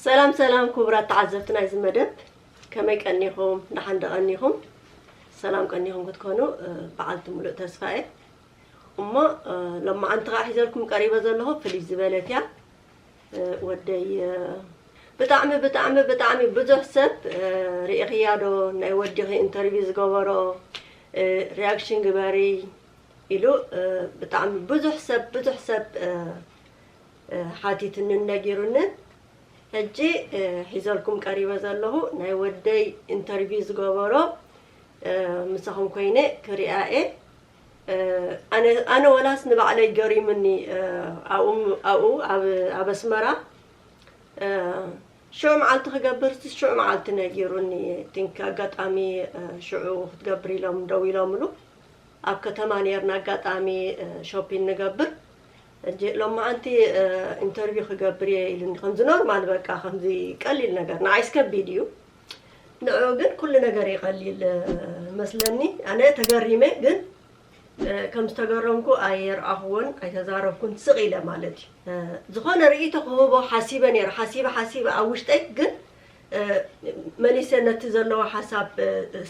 ሰላም ሰላም ክቡራት ተዓዘብቲ ናይዚ መደብ፣ ከመይ ቀኒኹም? ደሓን ዶ ቀኒኹም? ሰላም ቀኒኹም ክትኮኑ በዓልቲ ሙሉእ ተስፋ እየ። እሞ ሎማዓንቲ ከዓ ሒዘልኩም ቀሪበ ዘለኹ ፍልይ ዝበለት እያ። ወደይ ብጣዕሚ ብጣዕሚ ብጣዕሚ ብዙሕ ሰብ ርኢኽያ ዶ ናይ ወዲኺ ኢንተርቪው ዝገበሮ ሪያክሽን ግበሪ ኢሉ ብጣዕሚ ብዙሕ ሰብ ብዙሕ ሰብ ሓቲትንን ነጊሩንን። ሕጂ ሒዘልኩም ቀሪበ ዘለኹ ናይ ወደይ ኢንተርቪው ዝገበሮ ምሳኹም ኮይነ ክሪኣ እየ። ኣነ ኣነ ወላስ ንባዕለይ ገሪሙኒ። ኣብኡ ኣብኡ ኣብ ኣብ ኣስመራ ሽዑ መዓልቲ ክገብር ሽዑ መዓልቲ ነጊሩኒ። ቲንክ ኣጋጣሚ ሽዑ ክትገብር ኢሎም ደው ኢሎምሉ። ኣብ ከተማ ነርና ኣጋጣሚ ሾፒን ንገብር። ሕጂ ሎማዓንቲ ኢንተርቪው ክገብር እየ ኢሉኒ። ከምዚ ኖርማል በቃ ከምዚ ቀሊል ነገር ንዓይስ ከቢድ እዩ። ንዑ ግን ኩሉ ነገር ይቐሊል መስለኒ። ኣነ ተገሪመ ግን ከም ዝተገረምኩ ኣየርኣኽዎን ኣይተዛረብኩን ስቕ ኢለ ማለት እዩ። ዝኾነ ርእይቶ ክህቦ ሓሲበ ነይረ። ሓሲበ ሓሲበ ኣብ ውሽጠይ ግን መሊሰ ነቲ ዘለዎ ሓሳብ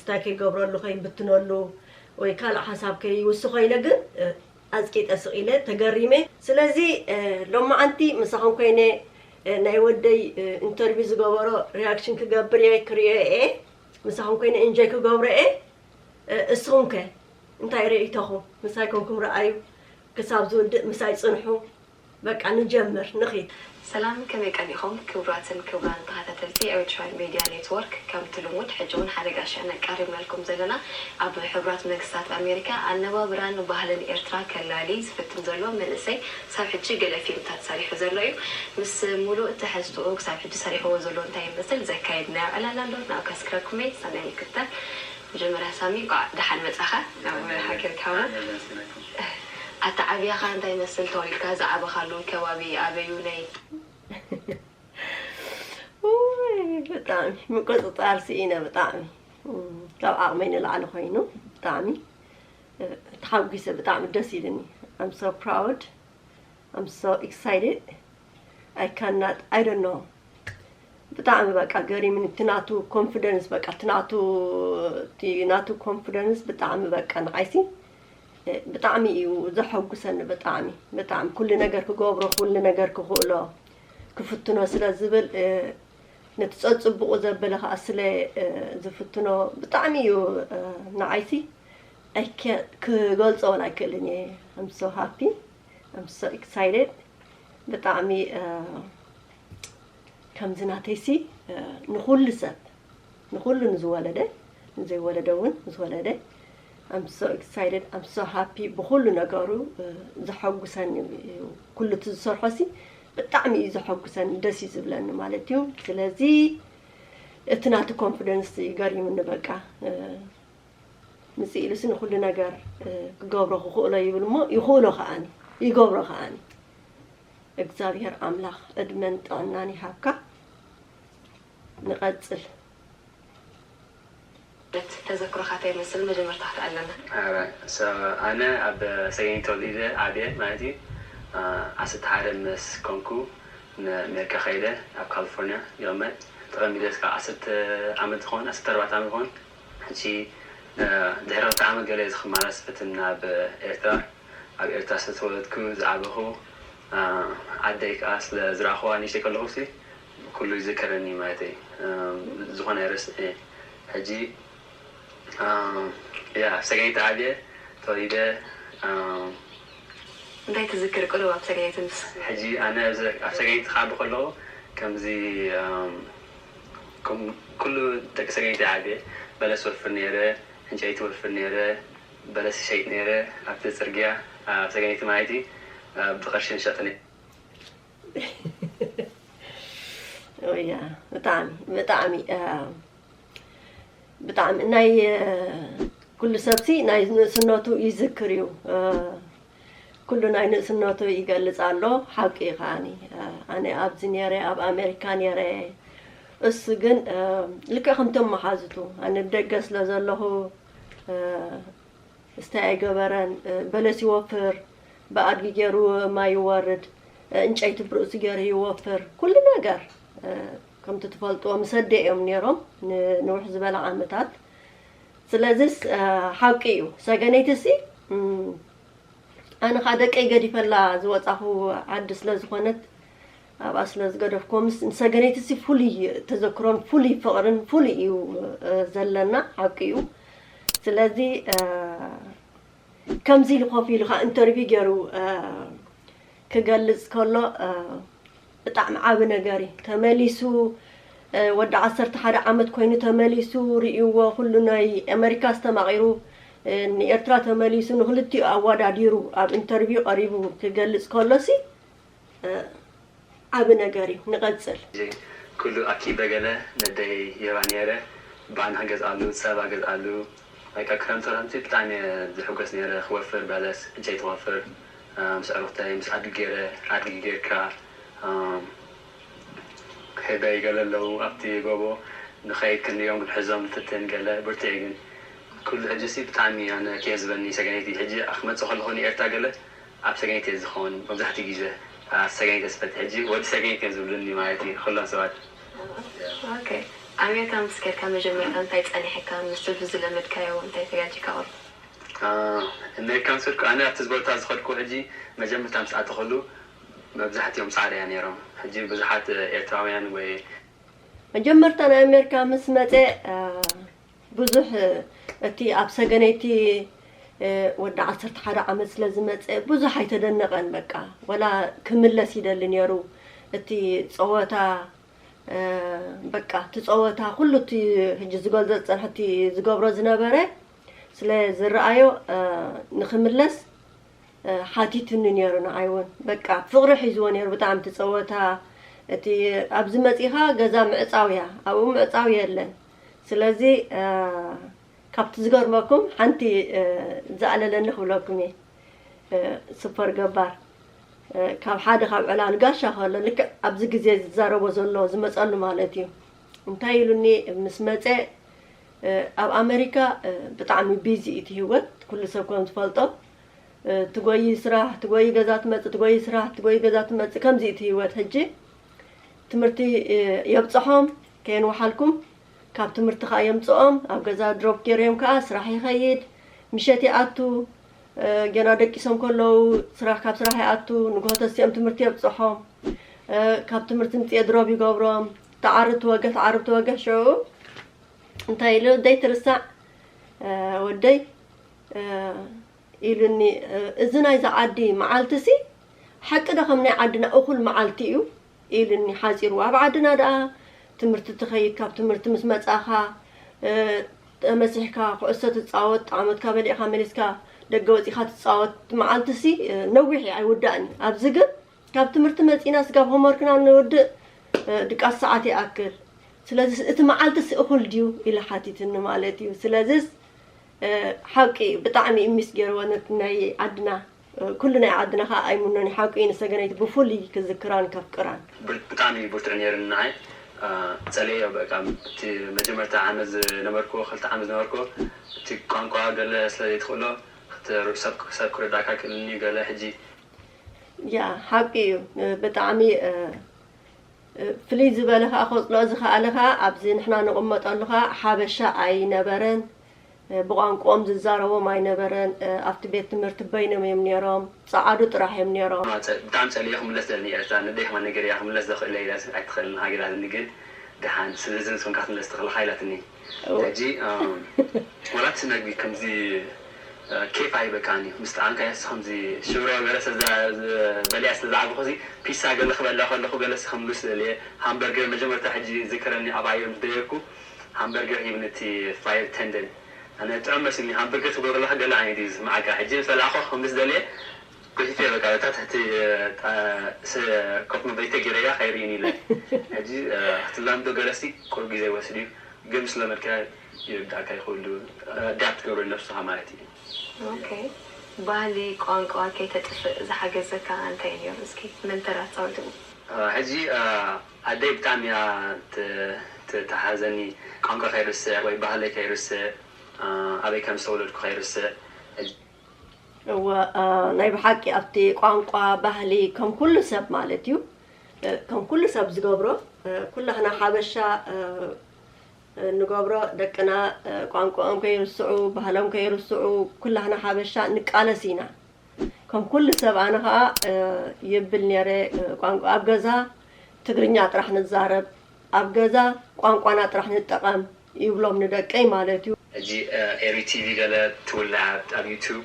ስታይ ከይገብረሉ ከይብትነሉ ወይ ካልእ ሓሳብ ከይውስኾ ኢለ ግን ኣጽቂጠ ስቕ ኢለ ተገሪመ። ስለዚ ሎማዓንቲ ምሳኹም ኮይነ ናይ ወደይ ኢንተርቪው ዝገበሮ ሪያክሽን ክገብር እየ ክርእዮ እየ። ምሳኹም ኮይነ ኢንጆይ ክገብሮ እየ። እስኹም ከ እንታይ ርእይቶኹም? ምሳይ ኮንኩም ረኣዩ። ክሳብ ዝውድእ ምሳይ ጽንሑ። በቃ ንጀምር ንኺድ። ሰላም ከመይ ቀኒኹም ክቡራትን ክቡራን ተኸታተልቲ ኤሪትራን ሜድያ ኔትወርክ፣ ከምቲ ልሙድ ሕጂ እውን ሓደ ጋሻ ነቃሪብናልኩም ዘለና ኣብ ሕቡራት መንግስታት ኣሜሪካ ኣነባብራን ባህልን ኤርትራ ከላሊ ዝፍትን ዘሎ መንእሰይ ሳብ ሕጂ ገለ ፊልምታት ሰሪሑ ዘሎ እዩ። ምስ ሙሉእ ትሕዝትኡ ክሳብ ሕጂ ሰሪሕዎ ዘሎ እንታይ ይመስል ዘካየድናዮ ዕላል ኣሎ ናብ ከስክረኩም እየ። ሰናይ ምክትታል። መጀመርያ ሳሚ እንኳዕ ደሓን መጻኻ ናብ ሃገርካ። ኣተዓብያኻ እንታይ ይመስል? ተወሊድካ ዝዓበኻሉ ከባቢ ኣበዩ? ናይ ብጣዕሚ ምቁፅፃር ስኢነ። ብጣዕሚ ካብ ዓቕመይ ንላዕሊ ኮይኑ ብጣዕሚ ተሓጒሰ። ብጣዕሚ ደስ ኢልኒ። I'm so proud. I'm so excited. I cannot, I don't know. ብጣዕሚ በቃ ገሪምኒ። እቲ ናቱ ኮንፊደንስ በቃ እቲ ናቱ እቲ ናቱ ኮንፊደንስ ብጣዕሚ በቃ ንዓይሲ ብጣዕሚ እዩ ዘሐጉሰኒ። ብጣዕሚ ብጣዕሚ ኩሉ ነገር ክገብሮ ኩሉ ነገር ክኽእሎ ክፍትኖ ስለ ዝብል ነቲ ጸጽብቑ ዘበለ ከኣ ስለ ዝፍትኖ ብጣዕሚ እዩ ንዓይሲ ክገልጾ ወላ ኣይክእልን እየ። I'm so happy. I'm so excited. ብጣዕሚ ከምዚ ናተይሲ ንኩሉ ሰብ ንኩሉ ንዝወለደ ንዘይወለደ እውን ንዝወለደ I'm so excited. I'm so happy. ብኩሉ ነገሩ ዘሐጉሰኒ እዩ። ኩሉ እቲ ዝሰርሖሲ ብጣዕሚ እዩ ዘሐጉሰኒ፣ ደስ እዩ ዝብለኒ ማለት እዩ። ስለዚ እቲ ናቲ ኮንፊደንስ ገሪሙኒ በቃ። ምጽእ ኢሉሲ ንኹሉ ነገር ክገብሮ ክኽእሎ ይብል እሞ ይኽእሎ ከኣኒ ይገብሮ ከኣኒ። እግዚኣብሔር ኣምላኽ ዕድመን ጥዕናን ይሃብካ። ንቐጽል። ተዘክሮኻ እንታይ ይመስል? መጀመርታ ክትዕለና። ኣነ ኣብ ሰገን ተወሊደ ዓብየ ማለት እዩ። ዓሰርተ ሓደ ምስ ኮንኩ ንኣሜሪካ ከይደ ኣብ ካሊፎርኒያ ይቕመጥ። ተቐሚጠ እስካብ ዓሰርተ ዓመት ዝኾን ዓሰርተ ኣርባዕተ ዓመት ዝኾን ሕጂ ድሕሪ ክልተ ዓመት ገለ ዝኽመላለስ ፈትን ናብ ኤርትራ ኣብ ኤርትራ ዝተወለድኩ ዝዓበኹ ዓደይ ከዓ ስለ ዝረኣኽዋ ንእሽተይ ከለኹ ሲ ኩሉ ይዝከረኒ ማለት እዩ። ዝኾነ ኣይረስዕን እየ። ሕጂ ያ ኣብ ሰገይቲ ዓብየ ተወሊደ። እንታይ ትዝክር ቅሩብ ኣብ ሰገይቲ ምስ ሕጂ ኣነ ኣብ ሰገይቲ ክዓቢ ከለኹ ከምዚ ኩሉ ደቂ ሰገይቲ ዓብየ በለስ ወፍር ነይረ፣ ዕንጨይቲ ወፍር ነይረ፣ በለስ ይሸይጥ ነይረ ኣብቲ ጽርግያ ኣብ ሰገይቲ ማለት እዩ። ብቕርሺ ንሸጥ ነይረ። ያ ብጣዕሚ ብጣዕሚ ብጣዕሚ ናይ ኩሉ ሰብሲ ናይ ንእስነቱ ይዝክር እዩ። ኩሉ ናይ ንእስነቱ ይገልጽ ኣሎ። ሓቂ እዩ ከዓኒ። ኣነ ኣብዚ ነይረ፣ ኣብ ኣሜሪካ ነይረ። እሱ ግን ልክዕ ከምቶም መሓዝቱ፣ ኣነ ብደገ ስለ ዘለኹ፣ እስታይ ኣይገበረን። በለስ ይወፍር፣ ብኣድጊ ገይሩ ማይ ይወርድ፣ እንጨይቲ ብርእሱ ገይሩ ይወፍር። ኩሉ ነገር፣ ከምቲ ትፈልጥዎ፣ ምስ ኣደ እዮም ነይሮም ንንውሕ ዝበለ ዓመታት። ስለዚስ ሓቂ እዩ። ሰገነይትሲ ኣነ ኸዓ ደቀይ ገዲፈላ ዝወጻኹ ዓዲ ስለ ዝኾነት፣ ኣብኣ ስለ ዝገደፍኩ፣ ምስ ንሰገነይትሲ ፍሉይ ተዘክሮን ፍሉይ ፍቕርን ፍሉይ እዩ ዘለና። ሓቂ እዩ። ስለዚ ከምዚ ኢሉ ኮፍ ኢሉ ኸዓ ኢንተርቪው ገይሩ ክገልጽ ከሎ፣ ብጣዕሚ ዓቢ ነገር እዩ። ተመሊሱ፣ ወዲ ዓሰርተ ሓደ ዓመት ኮይኑ ተመሊሱ፣ ርእይዎ፣ ኩሉ ናይ ኣመሪካ ኣስተማቒሩ፣ ንኤርትራ ተመሊሱ፣ ንክልቲኡ ኣወዳዲሩ ኣብ ኢንተርቪው ቀሪቡ ክገልጽ ከሎሲ፣ ዓቢ ነገር እዩ። ንቐጽል። ኩሉ ኣኪበ ገለ ነደይ የባ ነይረ፣ ባን ክገዝኣሉ፣ ጸባ ገዝኣሉ፣ በቃ ክረምቲ ክረምቲ ብጣዕሚ እየ ዝሕጎስ ነይረ፣ ክወፍር በለስ፣ ዕንጨይቲ ክወፍር፣ ምስ ኣዕሩኽተይ፣ ምስ ኣድጊ ገይረ፣ ኣድጊ ጌርካ፣ ህበይ ገለ ኣለዉ ኣብቲ ጎቦ፣ ንኸይድ ክንሪኦም ክንሕዞም ንፍትን ገለ፣ ብርቱዕ እየ ግን ኩሉ ሕጂ ሲ ብጣዕሚ ኣነ ከየዝበኒ ሰገነይቲ ሕጂ ክመጽእ ከለኹ ንኤርትራ ገለ ኣብ ሰገነይቲ እየ ዝኸውን መብዛሕትኡ ግዜ ሰገነይቲ ስፈት ሕጂ ወዲ ሰገነይቲ እዮም ዝብሉኒ ማለት እዩ ኩሎም ሰባት። ኦኬ ኣሜሪካ ምስ ከድካ መጀመርታ እንታይ ጸኒሕካ ምስ ህዝቢ ዝለመድካዮ እንታይ ተጋጅካ ቁርብ? ኣሜሪካ ምስ ከድኩ ኣነ ኣብቲ ቦታ ዝኸድኩ ሕጂ መጀመርታ ምስ ኣተኸሉ መብዛሕትኦም ጻዕዳ እያ ነይሮም ሕጂ ብዙሓት ኤርትራውያን ወይ መጀመርታ ናይ ኣሜሪካ ምስ መጸ ብዙሕ እቲ ኣብ ሰገነይቲ ወዲ ዓሰርተ ሓደ ዓመት ስለ ዝመጸ ብዙሕ ኣይተደነቐን በቃ ወላ ክምለስ ይደሊ ነይሩ እቲ ጸወታ በቃ እቲ ጸወታ ኩሉ እቲ ሕጂ ዝገልጾ ዝጸንሐ እቲ ዝገብሮ ዝነበረ ስለ ዝረኣዮ ንክምለስ ሓቲቱኒ ነይሩ ንዓይ እውን በቃ ፍቕሪ ሒዝዎ ነይሩ ብጣዕሚ እቲ ጸወታ እቲ ኣብዚ መጺኻ ገዛ ምዕጻው እያ ኣብኡ ምዕጻው የለን ስለዚ ካብቲ ዝገርመኩም ሓንቲ ዝኣለለኒ ክብለኩም እየ ሱፐር ገባር ካብ ሓደ ካብ ዕላል ጋሻ ከሎ ልክዕ ኣብዚ ግዜ ዝዛረቦ ዘሎ ዝመፀሉ ማለት እዩ እንታይ ኢሉኒ ምስ መፀ ኣብ ኣሜሪካ ብጣዕሚ ቢዚ እዩ እቲ ህይወት ኩሉ ሰብ ከም ዝፈልጦ ትጎይ ስራሕ ትጎይ ገዛ ትመፅእ ትጎይ ስራሕ ትጎይ ገዛ ትመፅእ ከምዚ እቲ ህይወት ሕጂ ትምህርቲ የብፅሖም ከየንውሓልኩም ካብ ትምህርቲ ከዓ የምፅኦም ኣብ ገዛ ድሮፕ ገይረዮም ከዓ ስራሕ ይኸይድ ምሸት ይኣቱ ገና ደቂሶም ከለዉ ስራሕ ካብ ስራሕ ይኣቱ ንግሆ ተሲኦም ትምህርቲ የብፅሖም ካብ ትምህርቲ ምፅኤ ድሮፕ ይገብሮም ተዓርብ ትወገ ተዓርብ ትወገ ሽዑ እንታይ ኢሉ ደይ ትርሳዕ ወደይ ኢሉኒ፣ እዚ ናይዛ ዓዲ መዓልቲሲ ሓቂ ዶ ከም ናይ ዓድና እኹል መዓልቲ እዩ? ኢሉኒ ሓፂርዎ። ኣብ ዓድና ደኣ ትምህርቲ ትኸይድ፣ ካብ ትምህርቲ ምስ መፃእኻ ተመሲሕካ ኩዕሶ ትፃወት፣ ዓመትካ መሊእኻ መሊስካ ደገ ወፂእኻ ትፃወት፣ መዓልቲሲ ነዊሕ እዩ ኣይውዳእን እዩ። ኣብዚ ግን ካብ ትምህርቲ መፂእና ስጋብ ሆምወርክና ንውድእ ድቃስ ሰዓት ይኣክል። ስለዚ እቲ መዓልቲሲ እኹል ድዩ ኢሉ ሓቲትኒ ማለት እዩ። ስለዚስ ሓቂ ብጣዕሚ እዩ ሚስ ገይርዎ ነቲ ናይ ዓድና ኩሉ ናይ ዓድና ከዓ ኣይምኖን እዩ ሓቁ እዩ ንሰገነይቲ ብፍሉይ ክዝክራን ከፍቅራን ብጣዕሚ ብርቱዕ ነይሩ ንዓይ ፀለዮ በቃ እቲ መጀመርታ ዓመት ዝነበርኩዎ ክልተ ዓመት ዝነበርኩዎ እቲ ቋንቋ ገለ ስለ ዘይትኽእሎ ሰብ ክረዳእካ ክእልኒ ገለ ሕጂ ያ ሓቂ እዩ ብጣዕሚ ፍልይ ዝበለ ከዓ ከፅልኦ ዝኸኣለ ከዓ ኣብዚ ንሕና ንቕመጠሉ ከዓ ሓበሻ ኣይነበረን ብቋንቋኦም ዝዛረቦም ኣይነበረን ኣብቲ ቤት ትምህርቲ በይኖም እዮም ነይሮም ፀዓዱ ጥራሕ እዮም ነይሮም ብጣዕሚ ፀሊኦ ክምለስ ደሊ ኤርትራ ንደይ ከማ ነገር እያ ክምለስ ዘኽእለ ኢላ ኣይትኽእልን ሃገር ኣለኒ ግን ደሓን ስለዚ ንስንካ ክትምለስ ትኽእልካ ኢላትኒ ሕጂ ወላት መግቢ ከምዚ ኬፍ ኣይበቃን እዩ ምስ ጠዓምካዮ ከምዚ ሽሮ ገለ በሊያ ስለ ዝዓበኹ እዚ ፒሳ ገለ ክበልዕ ከለኹ ገለ ክምልስ ደልየ ሃምበርገር መጀመርታ ሕጂ ዝከረኒ ኣብ ኣየር ምስ ደየብኩ ሃምበርገር ሂብኒ እቲ ፍላየር ተንደን ኣነ ጥዑም መሲልኒ ሃምበርገር ትብሎ ከለኻ ገለ ዓይነት እዩ ዝስምዓካ ሕጂ ምስ በላዕኹ ክምልስ ደልየ ጉሒፈ በቃ እታ ትሕቲ ኮፍ መበሊተ ገይረያ ከይርእዩኒ ኢለ ሕጂ ክትላምዶ ገለሲ ቁሩብ ግዜ ይወስድ እዩ ግን ምስ ለመድካዮ ይርዳእካ ይኽእሉ። ኣዳፕት ገብሮ ነብስኻ ማለት እዩ። ኦኬ። ባህሊ ቋንቋ ከይተጥፍእ ዝሓገዘካ እንታይ እዩ ነይሩ? እስኪ መን ተራ ተፃዊቱ? ሕጂ ኣደይ ብጣዕሚ እያ ትሓዘኒ። ቋንቋ ከይርስዕ ወይ ባህለይ ከይርስዕ፣ ኣበይ ከም ዝተወለድኩ ከይርስዕ። እወ፣ ናይ ብሓቂ ኣብቲ ቋንቋ፣ ባህሊ ከም ኩሉ ሰብ ማለት እዩ፣ ከም ኩሉ ሰብ ዝገብሮ፣ ኩላህና ሓበሻ ንገብሮ፣ ደቅና ቋንቋኦም ከይርስዑ፣ ባህሎም ከይርስዑ፣ ኩላህና ሓበሻ ንቃለስ ኢና። ከም ኩሉ ሰብ ኣነ ኸዓ ይብል ነይረ፣ ቋንቋ ኣብ ገዛ ትግርኛ ጥራሕ ንዛረብ፣ ኣብ ገዛ ቋንቋና ጥራሕ ንጠቐም ይብሎም ንደቀይ ማለት እዩ። ሕጂ ኤሪ ቲቪ ገለ ትውላዕ ኣብ ዩቱብ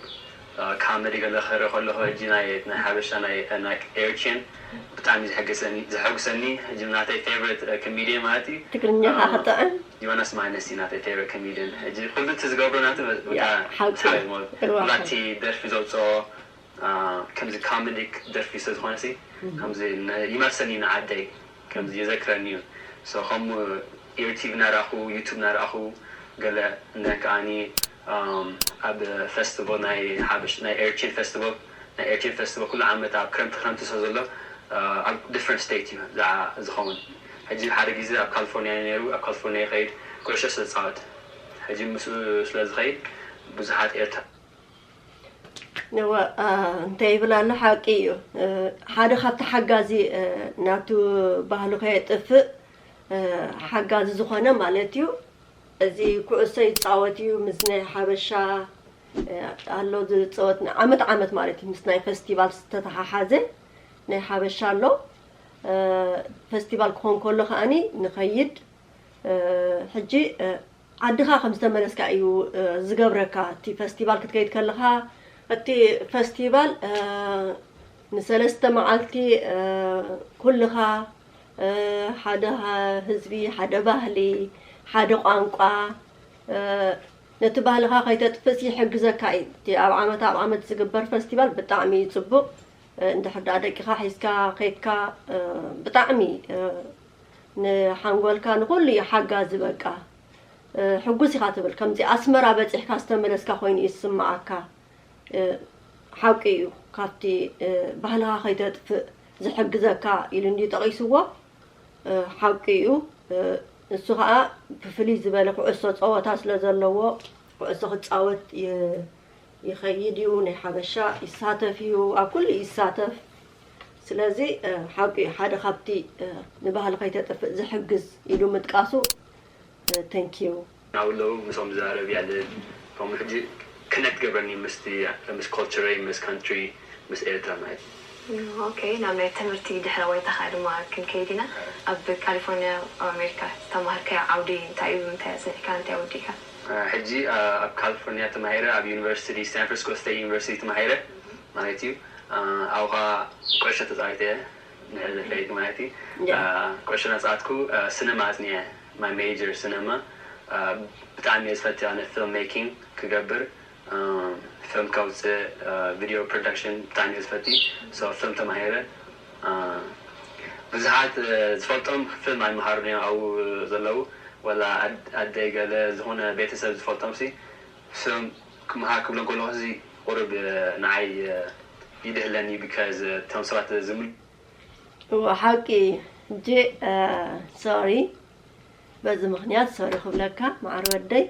ካመዲ ገለ ክርኢ ከለኹ፣ ሕጂ ናይ ናይ ሓበሻ ናይ ናይ ኤርትሪያን ብጣዕሚ ዘሐግሰኒ ዘሐጉሰኒ። ሕጂ ናተይ ፌቨሪት ኮሜዲያን ማለት እዩ። ትግርኛ ኸዓ ክጥዕም። ዮናስ ማይነስ እዩ ናተይ ፌቨሪት ኮሜዲያን። ሕጂ ኩሉ እቲ ዝገብሮ ናቱ ሓቂ። ናቲ ደርፊ ዘውፅኦ ከምዚ ኮሜዲክ ደርፊ ስለ ዝኾነ ሲ ከምዚ ይመልሰኒ ንዓደይ፣ ከምዚ የዘክረኒ እዩ። So ከምኡ ኤርቲቪ እናረኣኹ፣ ዩቱብ እናረኣኹ፣ ገለ እንደን ከዓኒ ኣብ ፌስቲቫል ናይ ሓበሽ ናይ ኤርትሪያን ፌስቲቫል ናይ ኤርትሪያን ፌስቲቫል ኩሉ ዓመት ኣብ ክረምቲ ክረምቲ ስለ ዘሎ ኣብ ዲፍረንት ስቴት እዩ ዝኸውን። ሕጂ ሓደ ግዜ ኣብ ካሊፎርኒያ ነይሩ። ኣብ ካሊፎርኒያ ይኸይድ፣ ኩዕሾ ስለ ዝፃወት። ሕጂ ምስኡ ስለ ዝኸይድ ብዙሓት ኤርትራ እወ፣ እንታይ ይብል ኣሎ፣ ሓቂ እዩ። ሓደ ካብቲ ሓጋዚ ናቱ ባህሉ ከየጥፍእ ሓጋዚ ዝኾነ ማለት እዩ። እዚ ኩዕሶ ይፃወት እዩ ምስ ናይ ሓበሻ ኣሎ ዝፃወት፣ ዓመት ዓመት ማለት እዩ፣ ምስ ናይ ፈስቲቫል ዝተተሓሓዘ ናይ ሓበሻ ኣሎ። ፈስቲቫል ክኾን ከሎ ከዓኒ ንኸይድ። ሕጂ ዓድኻ ከም ዝተመለስካ እዩ ዝገብረካ። እቲ ፈስቲቫል ክትከይድ ከለኻ፣ እቲ ፈስቲቫል ንሰለስተ መዓልቲ ኩልኻ ሓደ ህዝቢ፣ ሓደ ባህሊ፣ ሓደ ቋንቋ፣ ነቲ ባህልኻ ከይተጥፍእስ ይሕግዘካ እዩ። እቲ ኣብ ዓመት ኣብ ዓመት ዝግበር ፈስቲቫል ብጣዕሚ እዩ ፅቡቕ። እንድሕር ደኣ ደቂኻ ሒዝካ ከይድካ ብጣዕሚ ንሓንጎልካ ንኹሉ እዩ ሓጋዚ። በቃ ሕጉስ ኢኻ ትብል። ከምዚ ኣስመራ በፂሕካ ዝተመለስካ ኮይኑ እዩ ዝስምዓካ። ሓቂ እዩ፣ ካብቲ ባህልኻ ከይተጥፍእ ዝሕግዘካ ኢሉ እንድዩ ጠቒስዎ። ሓቂ እዩ። ንሱ ኸዓ ብፍልይ ዝበለ ኩዕሶ ፀወታ ስለ ዘለዎ ኩዕሶ ክፃወት ይኸይድ እዩ። ናይ ሓበሻ ይሳተፍ እዩ፣ ኣብ ኩሉ ይሳተፍ። ስለዚ ሓቂ ሓደ ካብቲ ንባህሊ ከይተጥፍእ ዝሕግዝ ኢሉ ምጥቃሱ፣ thank you። ናብለዉ ምስኦም ዝዛረብ ያለ ከምኡ ሕጂ ክነት ገብረኒ ምስቲ ምስ ኮልቸረይ ምስ ካንትሪ ምስ ኤርትራ ማለት እዩ። ኦኬ፣ ናብ ናይ ትምህርቲ ድሕረ ባይታ ከዓ ድማ ክንከይድ ኢና። ኣብ ካሊፎርኒያ ኣብ ኣሜሪካ ዝተማሃርከዮ ዓውዲ እንታይ እዩ? እንታይ ኣፅኒዕካ? እንታይ ወዲእካ? ሕጂ ኣብ ካሊፎርኒያ ተማሂረ፣ ኣብ ዩኒቨርሲቲ ሳን ፍራንሲስኮ ስቴት ዩኒቨርሲቲ ተማሂረ ማለት እዩ። ኣብኡ ከዓ ኩዕሾ ተፃዊተ እየ፣ ንሕዚ ፈይት ማለት እዩ። ኩዕሾ ናፃወትኩ ስነማ ኣፅኒዐ፣ ማይ ሜጀር ስነማ። ብጣዕሚ እየ ዝፈትያ ኣነ ፊልም ሜኪንግ ክገብር፣ ፊልም ከውፅእ፣ ቪድዮ ፕሮዳክሽን ብጣዕሚ እየ ዝፈቲ። ሶ ፊልም ተማሂረ። ብዙሓት ዝፈልጦም ፊልም ኣይመሃሩን እዮም ኣብኡ ዘለዉ፣ ወላ ኣደይ ገለ ዝኾነ ቤተሰብ ዝፈልጦም ሲ ፊልም ክመሃር ክብሎም ከለኹ ሲ ቁሩብ ንዓይ ይድህለኒ፣ ቢካዝ እቶም ሰባት ዝምል እወ ሓቂ። ሕጂ ሶሪ፣ በዚ ምኽንያት ሶሪ ክብለካ መዓር ወደይ።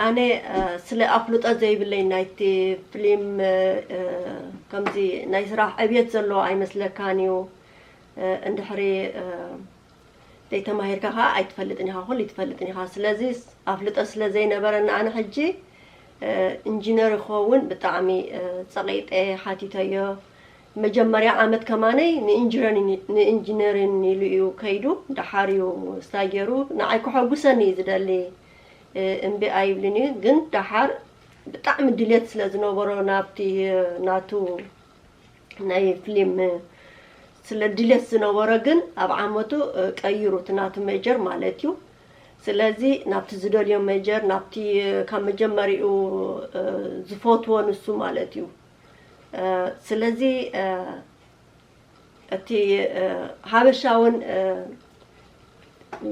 ኣነ ስለ ኣፍልጦ ዘይብለይ ናይቲ ፍሊም ከምዚ ናይ ስራሕ ዕብየት ዘለዎ ኣይመስለካን እዩ። እንድሕሪ ዘይተማሂርካ ከዓ ኣይትፈልጥን ኢኻ፣ ኩሉ ኣይትፈልጥን ኢኻ። ስለዚ ኣፍልጦ ስለ ዘይነበረኒ ኣነ ሕጂ ኢንጂነር ይኸውን ብጣዕሚ ፀቒጠ ሓቲተዮ። መጀመርያ ዓመት ከማነይ ንኢንጂነሪን ኢሉ እዩ ከይዱ፣ ደሓር እዩ ስታይ ገይሩ። ንዓይ ከሐጉሰኒ እዩ ዝደሊ። እምቢ ኣይብልን እዩ፣ ግን ደሓር ብጣዕሚ ድሌት ስለ ዝነበሮ ናብቲ ናቱ ናይ ፍሊም ስለ ድሌት ዝነበሮ ግን ኣብ ዓመቱ ቀይሩ እቲ ናቱ ሜጀር ማለት እዩ። ስለዚ ናብቲ ዝደልዮ ሜጀር ናብቲ ካብ መጀመሪኡ ዝፈትዎ ንሱ ማለት እዩ። ስለዚ እቲ ሓበሻ እውን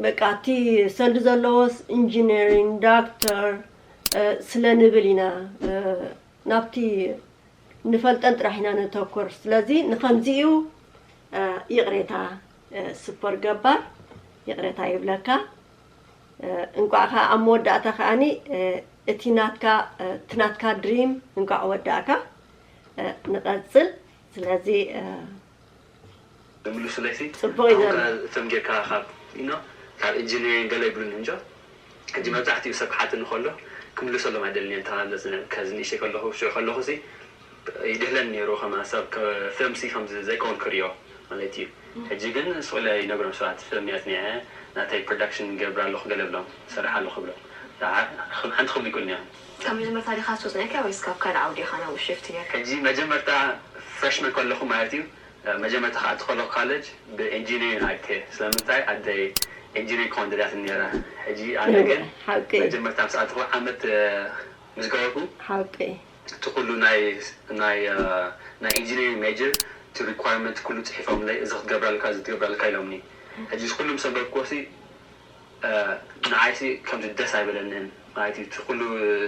በቃ እቲ ሰልዲ ዘለዎስ ኢንጂነሪንግ፣ ዳክተር ስለ ንብል ኢና ናብቲ ንፈልጠን ጥራሕ ኢና ነተኩር። ስለዚ ንኸምዚኡ ይቕሬታ ስፖር ገባር ይቕሬታ ይብለካ። እንቋዕ ከዓ ኣብ መወዳእታ ከዓኒ እቲ ናትካ እቲ ናትካ ድሪም እንቋዕ ወዳእካ። ንቐፅል። ስለዚ ዝምልሱለይሲ ፅቡቕ እዩ ዘሎ። እቶም ጌርካ ካብ ኢኖ ካብ ኢንጂኒሪንግ ገለ ይብሉኒ እንጆ። ሕጂ መብዛሕትኡ ሰብ ክሓትኒ ከሎ ክምልሰሎም ኣይደልን እየ። ተኻለፅ ከዚ ንእሽተይ ከለኹ ሽዑ ከለኹ ሲ ይድህለን ነይሩ። ከማ ሰብ ፊልም ሲ ከም ዘይከውን ክሪኦ ማለት እዩ። ሕጂ ግን ስለ ይነግሮም ሰባት ፊልም እየ ኣፅኒዐ ናተይ ፕሮዳክሽን ገብር ኣለኹ ገለ ብሎም ሰርሕ ኣለኹ ብሎም ሓንቲ ክብሉ ይቁልኒ እዮም። ካብ መጀመርታ ዲኻ ትወፅነካ ወይስ ካብ ካልእ ዓውዲ ኢኻ ናብ ሽፍት ጌርካ? ሕጂ መጀመርታ ፍሬሽመን ከለኹ ማለት እዩ። መጀመርታ ክኣቱ ከለኹ ካለጅ ብኢንጂኒሪንግ ኣትየ። ስለምንታይ ኣደይ ኢንጂኒሪንግ ክኾን ደልያትኒ ነይራ። ሕጂ ኣነ ግን ሓቂ መጀመርታ ምስ ኣተኹ ዓመት ምስ ገበርኩ ሓቂ እቲ ኩሉ ናይ ናይ ናይ ኢንጂኒሪንግ ሜጀር እቲ ሪኳርመንት ኩሉ ፅሒፎምለይ እዚ ክትገብራ ኣለካ እዚ ክትገብራ ኣለካ ኢሎምኒ። ሕጂ እዚ ኩሉ ምስ ኣንበብክዎ ሲ ንዓይሲ ከምዚ ደስ ኣይበለንን ማለት እዩ። እቲ ኩሉ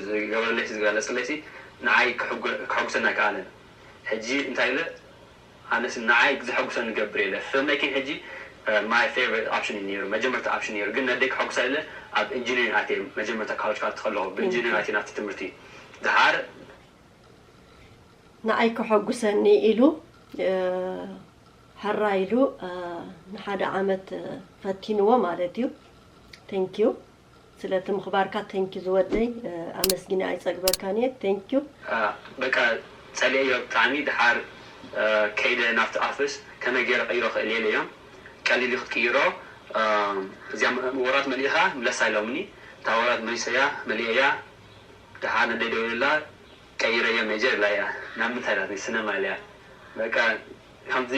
ዝገበረለይሲ ዝገለፀለይሲ ንዓይ ክሕጉሰኒ ኣይከኣለን። ሕጂ እንታይ ኢለ ኣነስ ንዓይ ዘሐጉሰኒ ገብር የለ ፍልመይኪን ሕጂ my favorite option እዩ ነይሩ። መጀመርታ option ነይሩ ግን ነደይ ክሐጉሳ ኢለ ኣብ ኢንጂነሪንግ ኣትየ። መጀመርታ college ክኣቱ ከለኹ ብኢንጂነሪንግ ኣትየ ናብቲ ትምህርቲ ድሓር ንዓይ ከሐጉሰኒ ኢሉ ሕራይ ኢሉ ንሓደ ዓመት ፈቲንዎ ማለት እዩ። Thank you ስለቲ ምኽባርካ thank you ዝወደይ ኣመስጊነ ኣይፀግበካን እየ thank you። በቃ ፀሊኤዮ ብጣዕሚ ድሓር ከይደ ናብቲ ኣፍስ ከመይ ገይረ ቀይሮ ክእል የለዮም ቀሊል እዩ ክትቅይሮ። እዚኣ ወራት መሊእኻ ምለሳ ኢሎምኒ እታ ወራት መሊሰያ መሊኤያ ድሓር ነደይ ደዊለላ ቀይረዮ ሜጀር ኢላያ ናብ ምንታይ ኢላትኒ ስነማ ኢለያ በቃ ከምዚ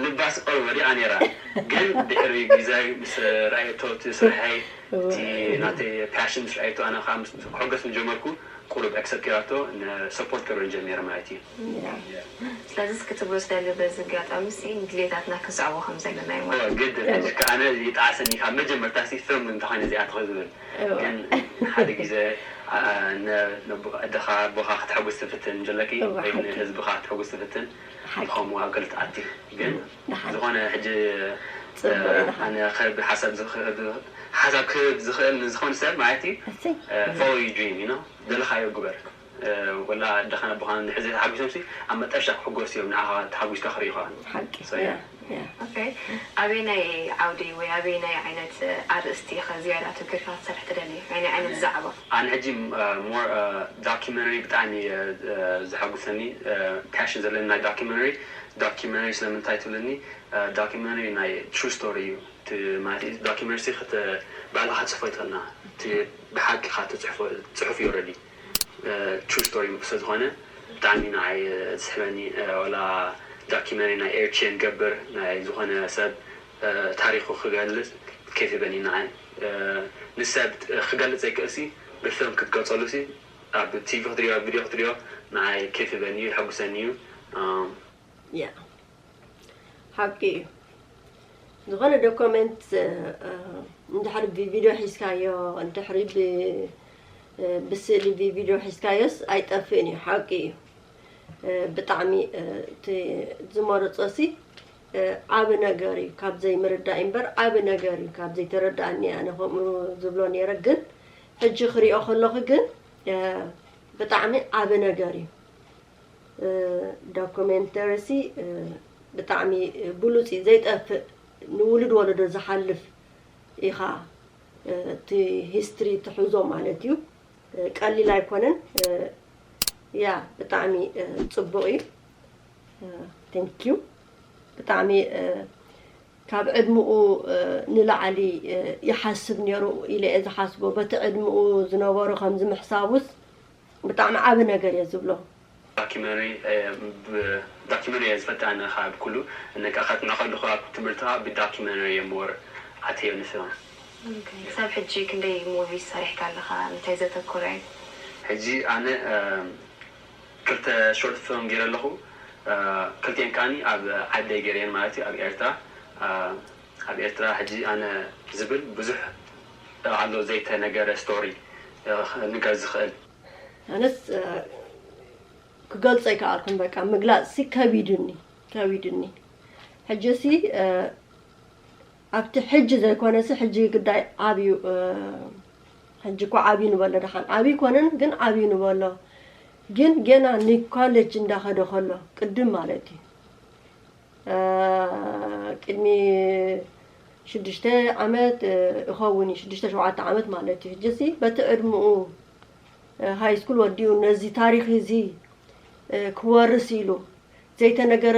ልባስ ኦል ወዲቓ ነይራ ግን ድሕሪ ግዜ ምስ ረኣየቶ እቲ ስርሐይ እቲ ናተይ ፓሽን ምስ ረኣየቶ ኣነ ከዓ ምስ ክሕጎስ ምጀመርኩ ቁሩብ ኣክሰፕት ገይራቶ ሰፖርት ገብረን ጀሚረ ማለት እዩ። ስለዚ እስኪ ትብሎ ዝደሊ በዚ ኣጋጣሚ ሲ ንድሌታትና ክስዕቦ ከም ዘለና እዩ ማለት ግድን ሕጂ ከዓ ኣነ ይጠዓሰኒ ካብ መጀመርታ ሲ ፍርም እንተኾይነ እዚኣ ትኾ ዝብል ግን ሓደ ግዜ ኣደኻ ኣቦኻ ክተሐጉስ ትፍትን ጀለኪ ወይ ንህዝብኻ ክተሐጉስ ትፍትን ብኸምኡ ኣብ ገለ ትኣቲ ግን ዝኾነ ሕጂ ኣነ ክህብ ሓሳብ ዝኽእል ሓሳብ ክህብ ዝኽእል ንዝኾነ ሰብ ማለት እዩ follow your dream you know ደለኻዮ ግበር ወላ ኣደኻን ኣቦኻን እንድሕር ዘይተሓጒሶምሲ ኣብ መጠረሽታ ክሕጎሱ እዮም ንዓኻ ተሓጒስካ ክርእዩኻ ሓቂ So, yeah. yeah yeah Okay ኣበየናይ ዓውዲ ወይ ኣበየናይ ዓይነት ኣርእስቲ ኢኻ ዝያዳ ኣተኲርካ ክትሰርሕ ትደሊ? ኣየናይ ዓይነት ዛዕባ? ኣነ ሕጂ more documentary ብጣዕሚ እዩ ዘሐጉሰኒ passion ዘለኒ ናይ documentary documentary ስለምንታይ ትብልኒ documentary ናይ true story እዩ ማለት documentary ሲ ባዕልኻ ትፅሕፎ ይትኽእልና እቲ ብሓቂ ኢኻ ትፅሕፎ ፅሑፍ እዩ already true story ስለ ዝኾነ ብጣዕሚ ንዓይ ዝስሕበኒ ዋላ documentary ናይ ኤርትሪያን ገብር ናይ ዝኾነ ሰብ ታሪኹ ክገልፅ ኬፍ ይበኒ ንዓይ ንሰብ ክገልፅ ዘይክእልሲ ብፊልም ክትገልፀሉሲ ኣብ ቲቪ ክትሪኦ ቪድዮ ክትሪኦ ንዓይ ኬፍ ይበኒ እዩ የሐጉሰኒ እዩ yeah ሓቂ እዩ ዝኾነ ዶኮመንት እንድሕሪ ብቪድዮ ሒዝካዮ እንድሕሪ ብስእሊ ብቪድዮ ሒዝካዮስ ኣይጠፍእን እዩ ሓቂ እዩ ብጣዕሚ እቲ ዝመረፆ ሲ ዓቢ ነገር እዩ ካብ ዘይምርዳእ እምበር ዓቢ ነገር እዩ ካብ ዘይተረዳእኒ ኣነ ከምኡ ዝብሎ ነይረ ግን ሕጂ ክሪኦ ከለኹ ግን ብጣዕሚ ዓቢ ነገር እዩ ዶኩሜንተሪ ሲ ብጣዕሚ ብሉፅ እዩ ዘይጠፍእ ንውሉድ ወለዶ ዝሓልፍ ኢኻ እቲ ሂስትሪ ትሕዞ ማለት እዩ ቀሊል ኣይኮነን ያ ብጣዕሚ ፅቡቅ እዩ thank you ብጣዕሚ ካብ ዕድምኡ ንላዕሊ ይሓስብ ነይሩ ኢለ እየ ዝሓስቦ በቲ ዕድምኡ ዝነበሩ ከምዚ ምሕሳቡስ ብጣዕሚ ዓቢ ነገር እየ ዝብሎ። ዳኪመሪ ዳኪመሪ እየ ዝፈትሕ ኣነ ካብ ኩሉ እነ ከዓ ከጥንዖ ከለኹ ኣብ ትምህርቲ ከዓ ብዳኪመሪ እየ more ኣትየ ንስና። ክሳብ ሕጂ ክንደይ movie ሰሪሕካ ኣለኻ? እንታይ ዘተኮረ እዩ? ሕጂ ኣነ ክልተ short film ገይረ ኣለኹ። ክልቲኤን ከዓኒ ኣብ ዓደይ ገይረየን ማለት እዩ ኣብ ኤርትራ። ኣብ ኤርትራ ሕጂ ኣነ ዝብል ብዙሕ ኣሎ ዘይተነገረ ስቶሪ ንገር ዝኽእል። ኣነስ ክገልጾ ኣይከኣልኩን። በቃ ምግላጽ ሲ ከቢድኒ ከቢድኒ። ሕጂ ሲ ኣብቲ ሕጂ ዘይኮነ ሲ ሕጂ ግዳይ ዓብዩ ሕጂ እኮ ዓብዩ ንበሎ ደሓን ዓብዩ ኮነን ግን ዓብዩ ንበሎ ግን ገና ንኮሌጅ እንዳኸደ ከሎ ቅድም ማለት እዩ ቅድሚ ሽዱሽተ ዓመት ይኸውን እዩ ሽዱሽተ ሸውዓተ ዓመት ማለት እዩ ሕጂ ሲ በቲ ዕድምኡ ሃይ ስኩል ወዲኡ ነዚ ታሪኽ እዚ ክወርስ ኢሉ ዘይተነገረ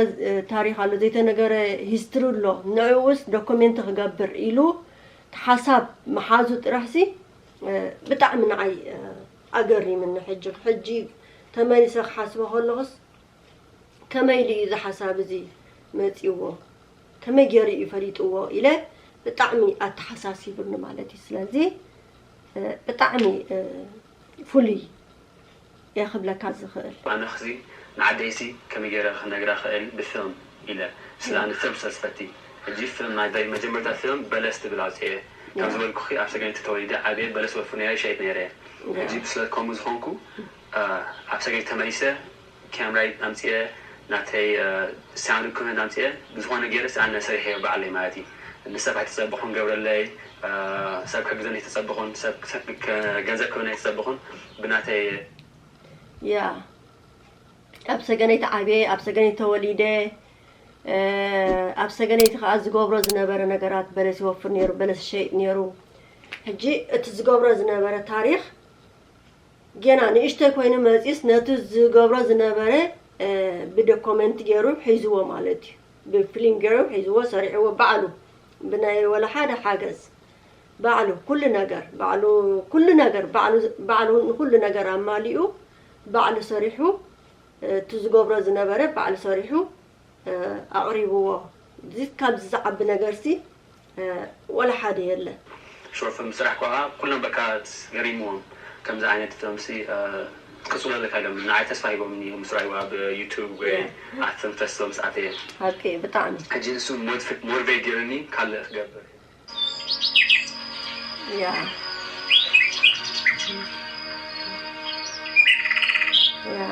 ታሪኽ ኣሎ ዘይተነገረ ሂስትሪ ኣሎ ንዕኡስ ዶኩሜንት ክገብር ኢሉ ሓሳብ ምሓዙ ጥራሕሲ ብጣዕሚ ንዓይ ኣገሪምኒ ሕጂ ሕጂ ተመሊሰ ክሓስቦ ከለኹስ ከመይ ኢሉ እዩ እዚ ሓሳብ እዚ መፂዎ ከመይ ገይሩ እዩ ፈሊጥዎ ኢለ ብጣዕሚ ኣተሓሳሲቡኒ ማለት እዩ ስለዚ ብጣዕሚ ፍሉይ እየ ክብለካ ዝኽእል። ኣነ ኽዚ ንዓደይሲ ከመይ ገይረ ክነግራ ኽእል ብፍልም ኢለ ስለ ኣነ ፍልም ስለ ዝፈቲ ሕጂ ፍልም ናይ መጀመርታ ፍልም በለስ ትብል ኣውፅኤ ከም ዝበልኩኺ ኣብ ሰገንቲ ተወሊደ ዓብየ በለስ ወፍርነያ ይሸይጥ ነይረ ሕጂ ስለ ከምኡ ዝኾንኩ ኣብ ሰገንቲ ተመሊሰ ካሜራይ ኣምፅኤ ናተይ ሳውንድ ኢኩፕመንት ኣምፅኤ ብዝኾነ ገይረ ኣነ ሰሪሐዮ ባዕለይ ማለት እዩ ንሰብ ኣይተፀበኹን ገብረለይ ሰብ ከግዘኒ ኣይተፀበኹን ሰብ ገንዘብ ክህበኒ ኣይተፀበኹን ብናተይ ያ ኣብ ሰገነይ ተዓብየ ኣብ ሰገነይ ተወሊደ ኣብ ሰገነይቲ ከዓ ዝገብሮ ዝነበረ ነገራት በለስ ይወፍር ነይሩ በለስ ይሸይጥ ነይሩ ሕጂ እቲ ዝገብሮ ዝነበረ ታሪክ ጌና ንእሽተይ ኮይኑ መፂስ ነቲ ዝገብሮ ዝነበረ ብዶኮመንት ገይሩ ሒዝዎ ማለት እዩ ብፊልም ገይሩ ሒዝዎ ሰሪሕዎ ባዕሉ ብናይ ወላ ሓደ ሓገዝ ባዕሉ ኩሉ ነገር ባዕሉ ኩሉ ነገር ባዕሉ ንኩሉ ነገር ኣማሊኡ ባዕሉ ሰሪሑ እቲ ዝገብሮ ዝነበረ ባዕሉ ሰሪሑ ኣቕሪብዎ እዚ ካብዚ ዝዓቢ ነገርሲ ወላ ሓደ የለን። ሾርት ፊልም ስራሕ ከኣ ኩሎም በቃ ገሪምዎም ከምዚ ዓይነት ፊልም ሲ ክጽሎ ኣለካ ኢሎም ንዓይ ተስፋ ሂቦምኒ እዮም ምስ ረኣይዋ ኣብ ዩቱብ ወይ ኣብ ፊልም ፈስቲቫል ምስ ኣተየ ሓቂ ብጣዕሚ ሕጂ ንሱ ሞቲቬት ገይሩኒ ካልእ ክገብር ያ ያ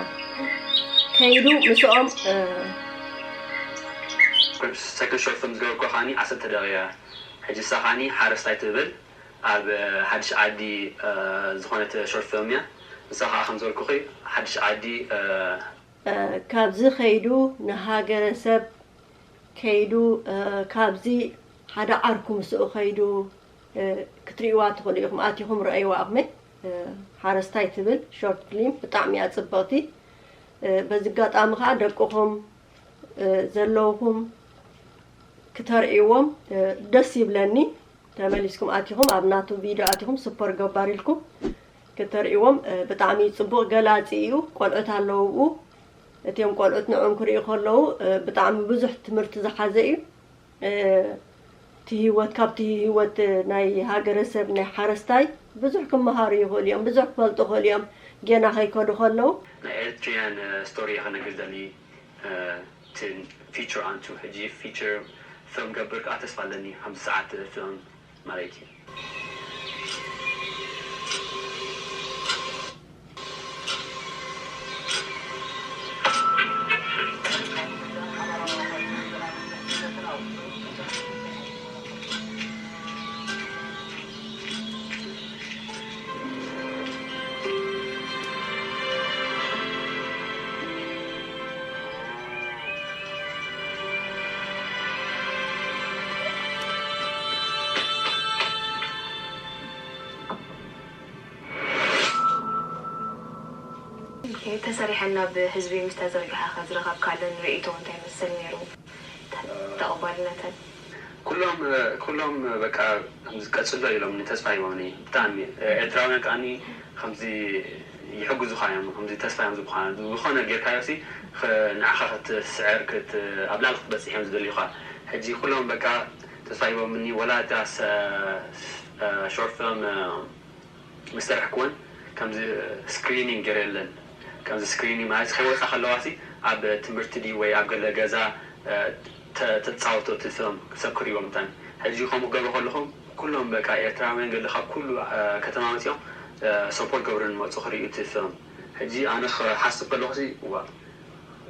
ከይዱ ምስኦም ሰክንድ ሾርት ፊልም ዝገበርኩ ከዓኒ ዓሰርተ ደቂቃ እያ ሕጂ ንሳ ከዓኒ ሓረስታይ ትብል ኣብ ሓድሽ ዓዲ ዝኾነት ሾርት ፊልም እያ ንሳ ከዓ ከም ዝበልኩኺ ሓድሽ ዓዲ ካብዚ ከይዱ ንሃገረሰብ ከይዱ ካብዚ ሓደ ዓርኩ ምስኡ ከይዱ ክትርእይዋ ትኽእሉ ኢኹም ኣቲኹም ረኣይዋ ኣቕመ ሓረስታይ ትብል ሾርት ፊልም ብጣዕሚ እያ ፅብቕቲ በዚ ኣጋጣሚ ከዓ ደቅኹም ዘለውኹም ክተርእይዎም ደስ ይብለኒ ተመሊስኩም ኣቲኹም ኣብ ናቱ ቪድዮ ኣቲኹም ስፖር ገባር ኢልኩም ክተርእይዎም ብጣዕሚ ፅቡቕ ገላፂ እዩ ቆልዑት ኣለውኡ እቲኦም ቆልዑት ንዕኦም ክርእዩ ከለዉ ብጣዕሚ ብዙሕ ትምህርቲ ዝሓዘ እዩ እቲ ህይወት ካብቲ ህይወት ናይ ሃገረሰብ ናይ ሓረስታይ ብዙሕ ክመሃሩ ይኽእሉ እዮም ብዙሕ ክፈልጡ ይኽእሉ እዮም ጌና ከይከዱ ከለዉ ናይ ኤርትሪያን ስቶሪ ከነግር ዘሊ ፊቸር ኣንቱ ሕጂ ፊቸር ፊልም ገብር ከዓ ተስፋ ኣለኒ ከምዚ ሰዓት ፊልም ማለት እዩ ተሰሪሐን ናብ ህዝቢ ምስ ተዘርግሐ ከ ዝረኸብካለን ርእይቶ እንታይ ይመስል ነይሩ? ተቐባልነተን? ኩሎም ኩሎም በቃ ከምዚ ቀጽሎ ኢሎምኒ ተስፋ ሂቦምኒ ብጣዕሚ ኤርትራውያን ከዓኒ ከምዚ ይሕግዙኻ እዮም ከምዚ ተስፋ እዮም ዝብኻ ዝኾነ ጌርካዮ ሲ ንዓኻ ክትስዕር ኣብ ላዕሊ ክትበጽሕ እዮም ዝደልዩኻ ሕጂ ኩሎም በቃ ተስፋ ሂቦምኒ ወላ እታ ሾርት ፊልም ምስ ሰራሕክወን ከምዚ ስክሪኒንግ ገይረለን ከምዚ ስክሪኒንግ ማለት ከይወፃ ከለዋ ሲ ኣብ ትምህርቲ ድዩ ወይ ኣብ ገለ ገዛ ተፃወቶ እቲ ፊልም ሰብ ክሪእዎ ምታን ሕጂ ከምኡ ክገብሮ ከለኹ ኩሎም በቃ ኤርትራውያን ገለ ካብ ኩሉ ከተማ መፂኦም ሰፖርት ገብረን መፁ ክርእዩ እቲ ፊልም። ሕጂ ኣነ ክሓስብ ከለኹ ዋ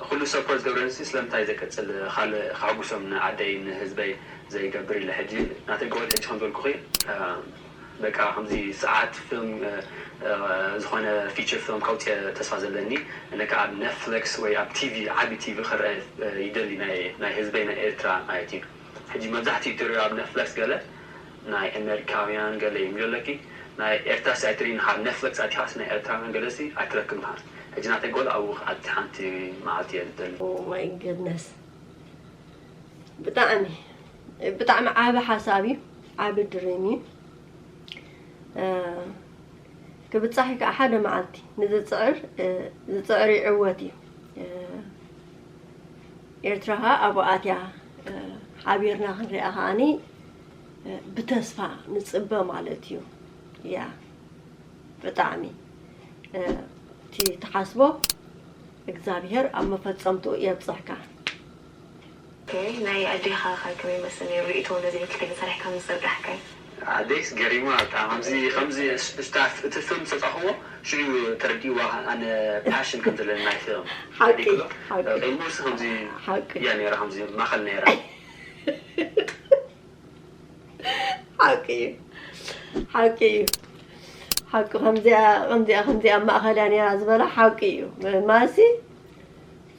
ኩሉ ሰፖርት ገብረን ሲ ስለምንታይ ዘይቀፅል ካልእ ከሕጉሶም ንዓደይ ንህዝበይ ዘይገብር ኢለ ሕጂ ናተይ ጎል ሕጂ ከም ዝበልኩኺ በቃ ከምዚ ሰዓት ፊልም ዝኾነ ፊቸር ፊልም ከውፅእ ተስፋ ዘለኒ እነ ከዓ ኣብ ኔትፍሊክስ ወይ ኣብ ቲቪ ዓቢ ቲቪ ክረአ ይደሊ ናይ ህዝበይ ናይ ኤርትራ ማለት እዩ። ሕጂ መብዛሕትኡ ትሪኦ ኣብ ኔትፍሊክስ ገለ ናይ ኣሜሪካውያን ገለ እዩ ዘለኪ ናይ ኤርትራ ሲ ኣይትሪኢን ካብ ኔትፍሊክስ ኣቲኻስ ናይ ኤርትራውያን ገለ ሲ ኣይትረክብን ኢኻ። ሕጂ ናተይ ጎል ኣብኡ ክኣቲ ሓንቲ መዓልቲ እየ ዝደሊ። Oh my goodness ብጣዕሚ ብጣዕሚ ዓቢ ሓሳብ እዩ። ዓቢ ድሪም እዩ። ክብጻሕ እዩ ከዓ ሓደ መዓልቲ ንዝፅዕር ዝፅዕር ይዕወት እዩ። ኤርትራ ከዓ ኣብኡ ኣትያ ሓቢርና ክንሪኣ ከዓኒ ብተስፋ ንፅበ ማለት እዩ። ያ ብጣዕሚ እቲ ትሓስቦ እግዚኣብሄር ኣብ መፈፀምትኡ የብፅሕካ። ናይ ኣዴኻ ኸ ከመይ ይመስል ነይሩ ርእይቶ ነዚ ክልተ ሰሪሕካ ምስ ዘርጋሕካዮ? ኣደይስ ገሪማ በጣም ከምዚ ከምዚ ስታፍ እቲ ፊልም ዝተጻኽዎ ሽዑ ተረዲእዋ ኣነ ፓሽን ከም ዘለኒ ናይ ፊልም ሓቂ ሓቂ ቀይሙስ ከምዚ ሓቂ እያ ነይራ ከምዚ ማኸል ነይራ ሓቂ እዩ ሓቂ እዩ ሓቂ ከምዚኣ ከምዚኣ ከምዚኣ ማእኸል እያ ነይራ ዝበላ ሓቂ እዩ ማሲ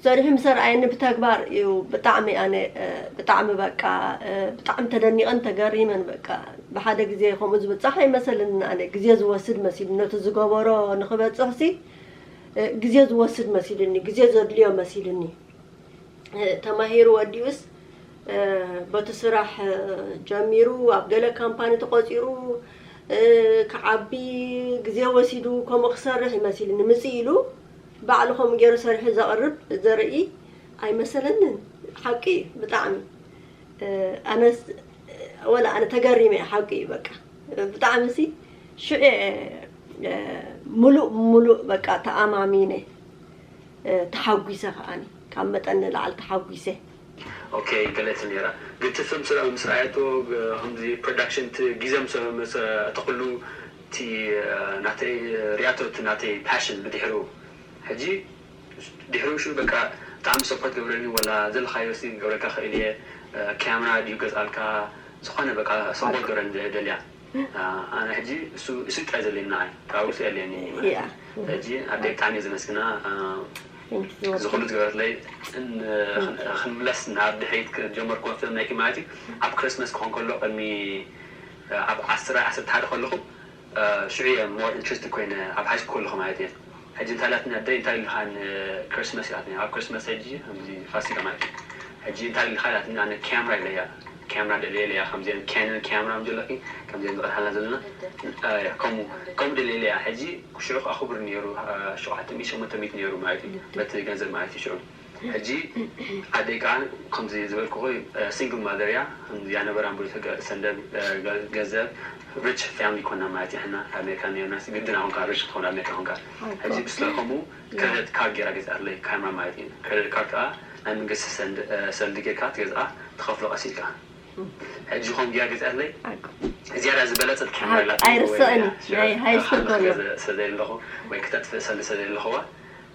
ሰሪሑ ምስ ኣርኣየኒ ብተግባር እዩ ብጣዕሚ ኣነ ብጣዕሚ በቃ ብጣዕሚ ተደኒቐን ተገሪመን በቃ ብሓደ ግዜ ከምኡ ዝብፃሕ ኣይመሰለንን ኣነ ግዜ ዝወስድ መሲሉ ነቲ ዝገበሮ ንክበፅሕ ሲ ግዜ ዝወስድ መሲልኒ ግዜ ዘድልዮ መሲልኒ ተማሂሩ ወዲኡስ በቲ ስራሕ ጀሚሩ ኣብ ገለ ካምፓኒ ተቆፂሩ ክዓቢ ግዜ ወሲዱ ከምኡ ክሰርሕ ይመሲልኒ ምፅእ ኢሉ ባዕሉ ከምኡ ገይሩ ሰሪሑ ዘቕርብ ዘርኢ ኣይመሰለንን። ሓቂ እዩ ብጣዕሚ ኣነስ ወላ ኣነ ተገሪመ እየ ሓቂ እዩ በቃ ብጣዕሚ ሲ ሽዑ ሙሉእ ሙሉእ በቃ ተኣማሚነ ተሓጒሰ ከዓኒ ካብ መጠን ንላዕሊ ተሓጒሰ። ኦኬ ገለት ነይራ ግን ትፍም ስለ ምስ ረኣየቶ ከምዚ ፕሮዳክሽን ግዜ ምስ ተኩሉ እቲ ናተይ ሪኣቶ እቲ ናተይ ፓሽን ብድሕሩ ሕጂ ድሕሪ ሽዑ በቃ ብጣዕሚ ሰፖርት ገብረኒ ወላ ዘለካዮ ሲ ገብረካ ክእል እየ ካሜራ ድዩ ገዝኣልካ ዝኾነ በቃ ሰፖርት ገብረኒ ደልያ ኣነ ሕጂ እሱ እሱ ጥራይ ዘለኒ ንዓይ ካብኡ ሲ የድልየኒ ሕጂ ኣደ ብጣዕሚ እየ ዘመስግና ዝኩሉ ዝገበረትለይ ክንምለስ ናብ ድሕሪት ጀመርኩ ፊልም ናይኪ ማለት እዩ ኣብ ክርስመስ ክኾን ከሎ ቅድሚ ኣብ ዓስራ ዓሰርተ ሓደ ከለኹ ሽዑ እየ more interested ኮይነ ኣብ high school ከለኹ ማለት እየ ሕጂ እንታይ ኢላትኒ ኣደይ እንታይ ኢልካ ን Christmas ኢላትኒ ኣብ Christmas ሕጂ ከምዚ ፋሲካ ማለት እዩ ሕጂ እንታይ ኢልካ ኢላትኒ ኣነ camera ኢለያ camera ደልየ ኢለያ ከምዚአን Canon camera ም ዘለኪ ከምዚአን ዝቀርሓልና ዘለና ከምኡ ከምኡ ደልየ ኢለያ ሕጂ ሽዑ ከዓ ክቡር ነይሩ ሸውዓተ ሚእቲ ሸሞንተ ሚእቲ ነይሩ ማለት እዩ በቲ ገንዘብ ማለት እዩ ሽዑ ሕጂ ኣደይ ከዓ ከምዚ ዝበልኩኺ ሲንግል ማዘር እያ ከምዚ ያነበራን ብሉ ሰንደብ ገንዘብ ሪች ፋሚሊ ኮና ማለት እዩ ሕና ኣሜሪካ ነርና ግድን ኣኹንካ ሪች ክትኾን ኣሜሪካ ኹንካ ሕጂ ብስለ ከምኡ ክረደት ካርድ ገይራ ገዚኣትለይ ካርማ ማለት እዩ ክረደት ካርድ ከዓ ናይ መንግስቲ ሰልዲ ጌርካ ትገዝኣ ትኸፍሎ ቀስ ኢልካ ሕጂ ኾም ጌራ ገዚኣትለይ ዝያዳ ዝበለፀት ካሜራ ላትኒ ኣይርስእን ናይ ሃይ ስኩል ከሎ ስለዘይ ኣለኹ ወይ ክተጥፍእ ሰልዲ ስለዘይ ኣለኹዋ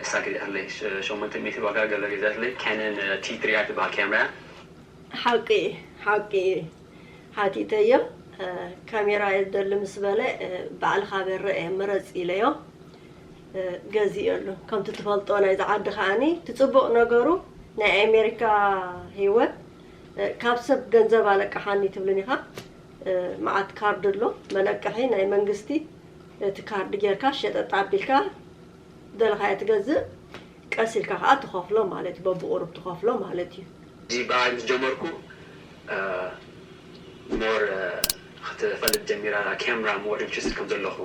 እሳ ገዚኣትለይ ሸሞንተ ሚእቲ ዋጋ ገለ ገዚኣትለይ ካነን ቲ ትሪ እያ ትበሃል ካሜራ እያ ሓቂ ሓቂ ሓቲተዮ ካሜራ እየ ዝደሊ ምስ በለ ባዕልኻ በረ እየ ምረፅ ኢለዮ ገዚእሉ ከምቲ ትፈልጦ ናይዚ ዓዲ ከዓኒ እቲ ፅቡቕ ነገሩ ናይ ኣሜሪካ ህይወት ካብ ሰብ ገንዘብ ኣለቅሓኒ ትብልን ኢኻ መዓት ካርድ ኣሎ መለቅሒ ናይ መንግስቲ እቲ ካርድ ጌርካ ሸጠጥ ኣቢልካ ዝደለኻዮ ትገዝእ ቀስ ኢልካ ከዓ ትኸፍሎ ማለት እዩ በብቁሩብ ትኸፍሎ ማለት እዩ እዚ በዓል ምስ ጀመርኩ more ክትፈልጥ ጀሚራ camera more interested ከም ዘለኹ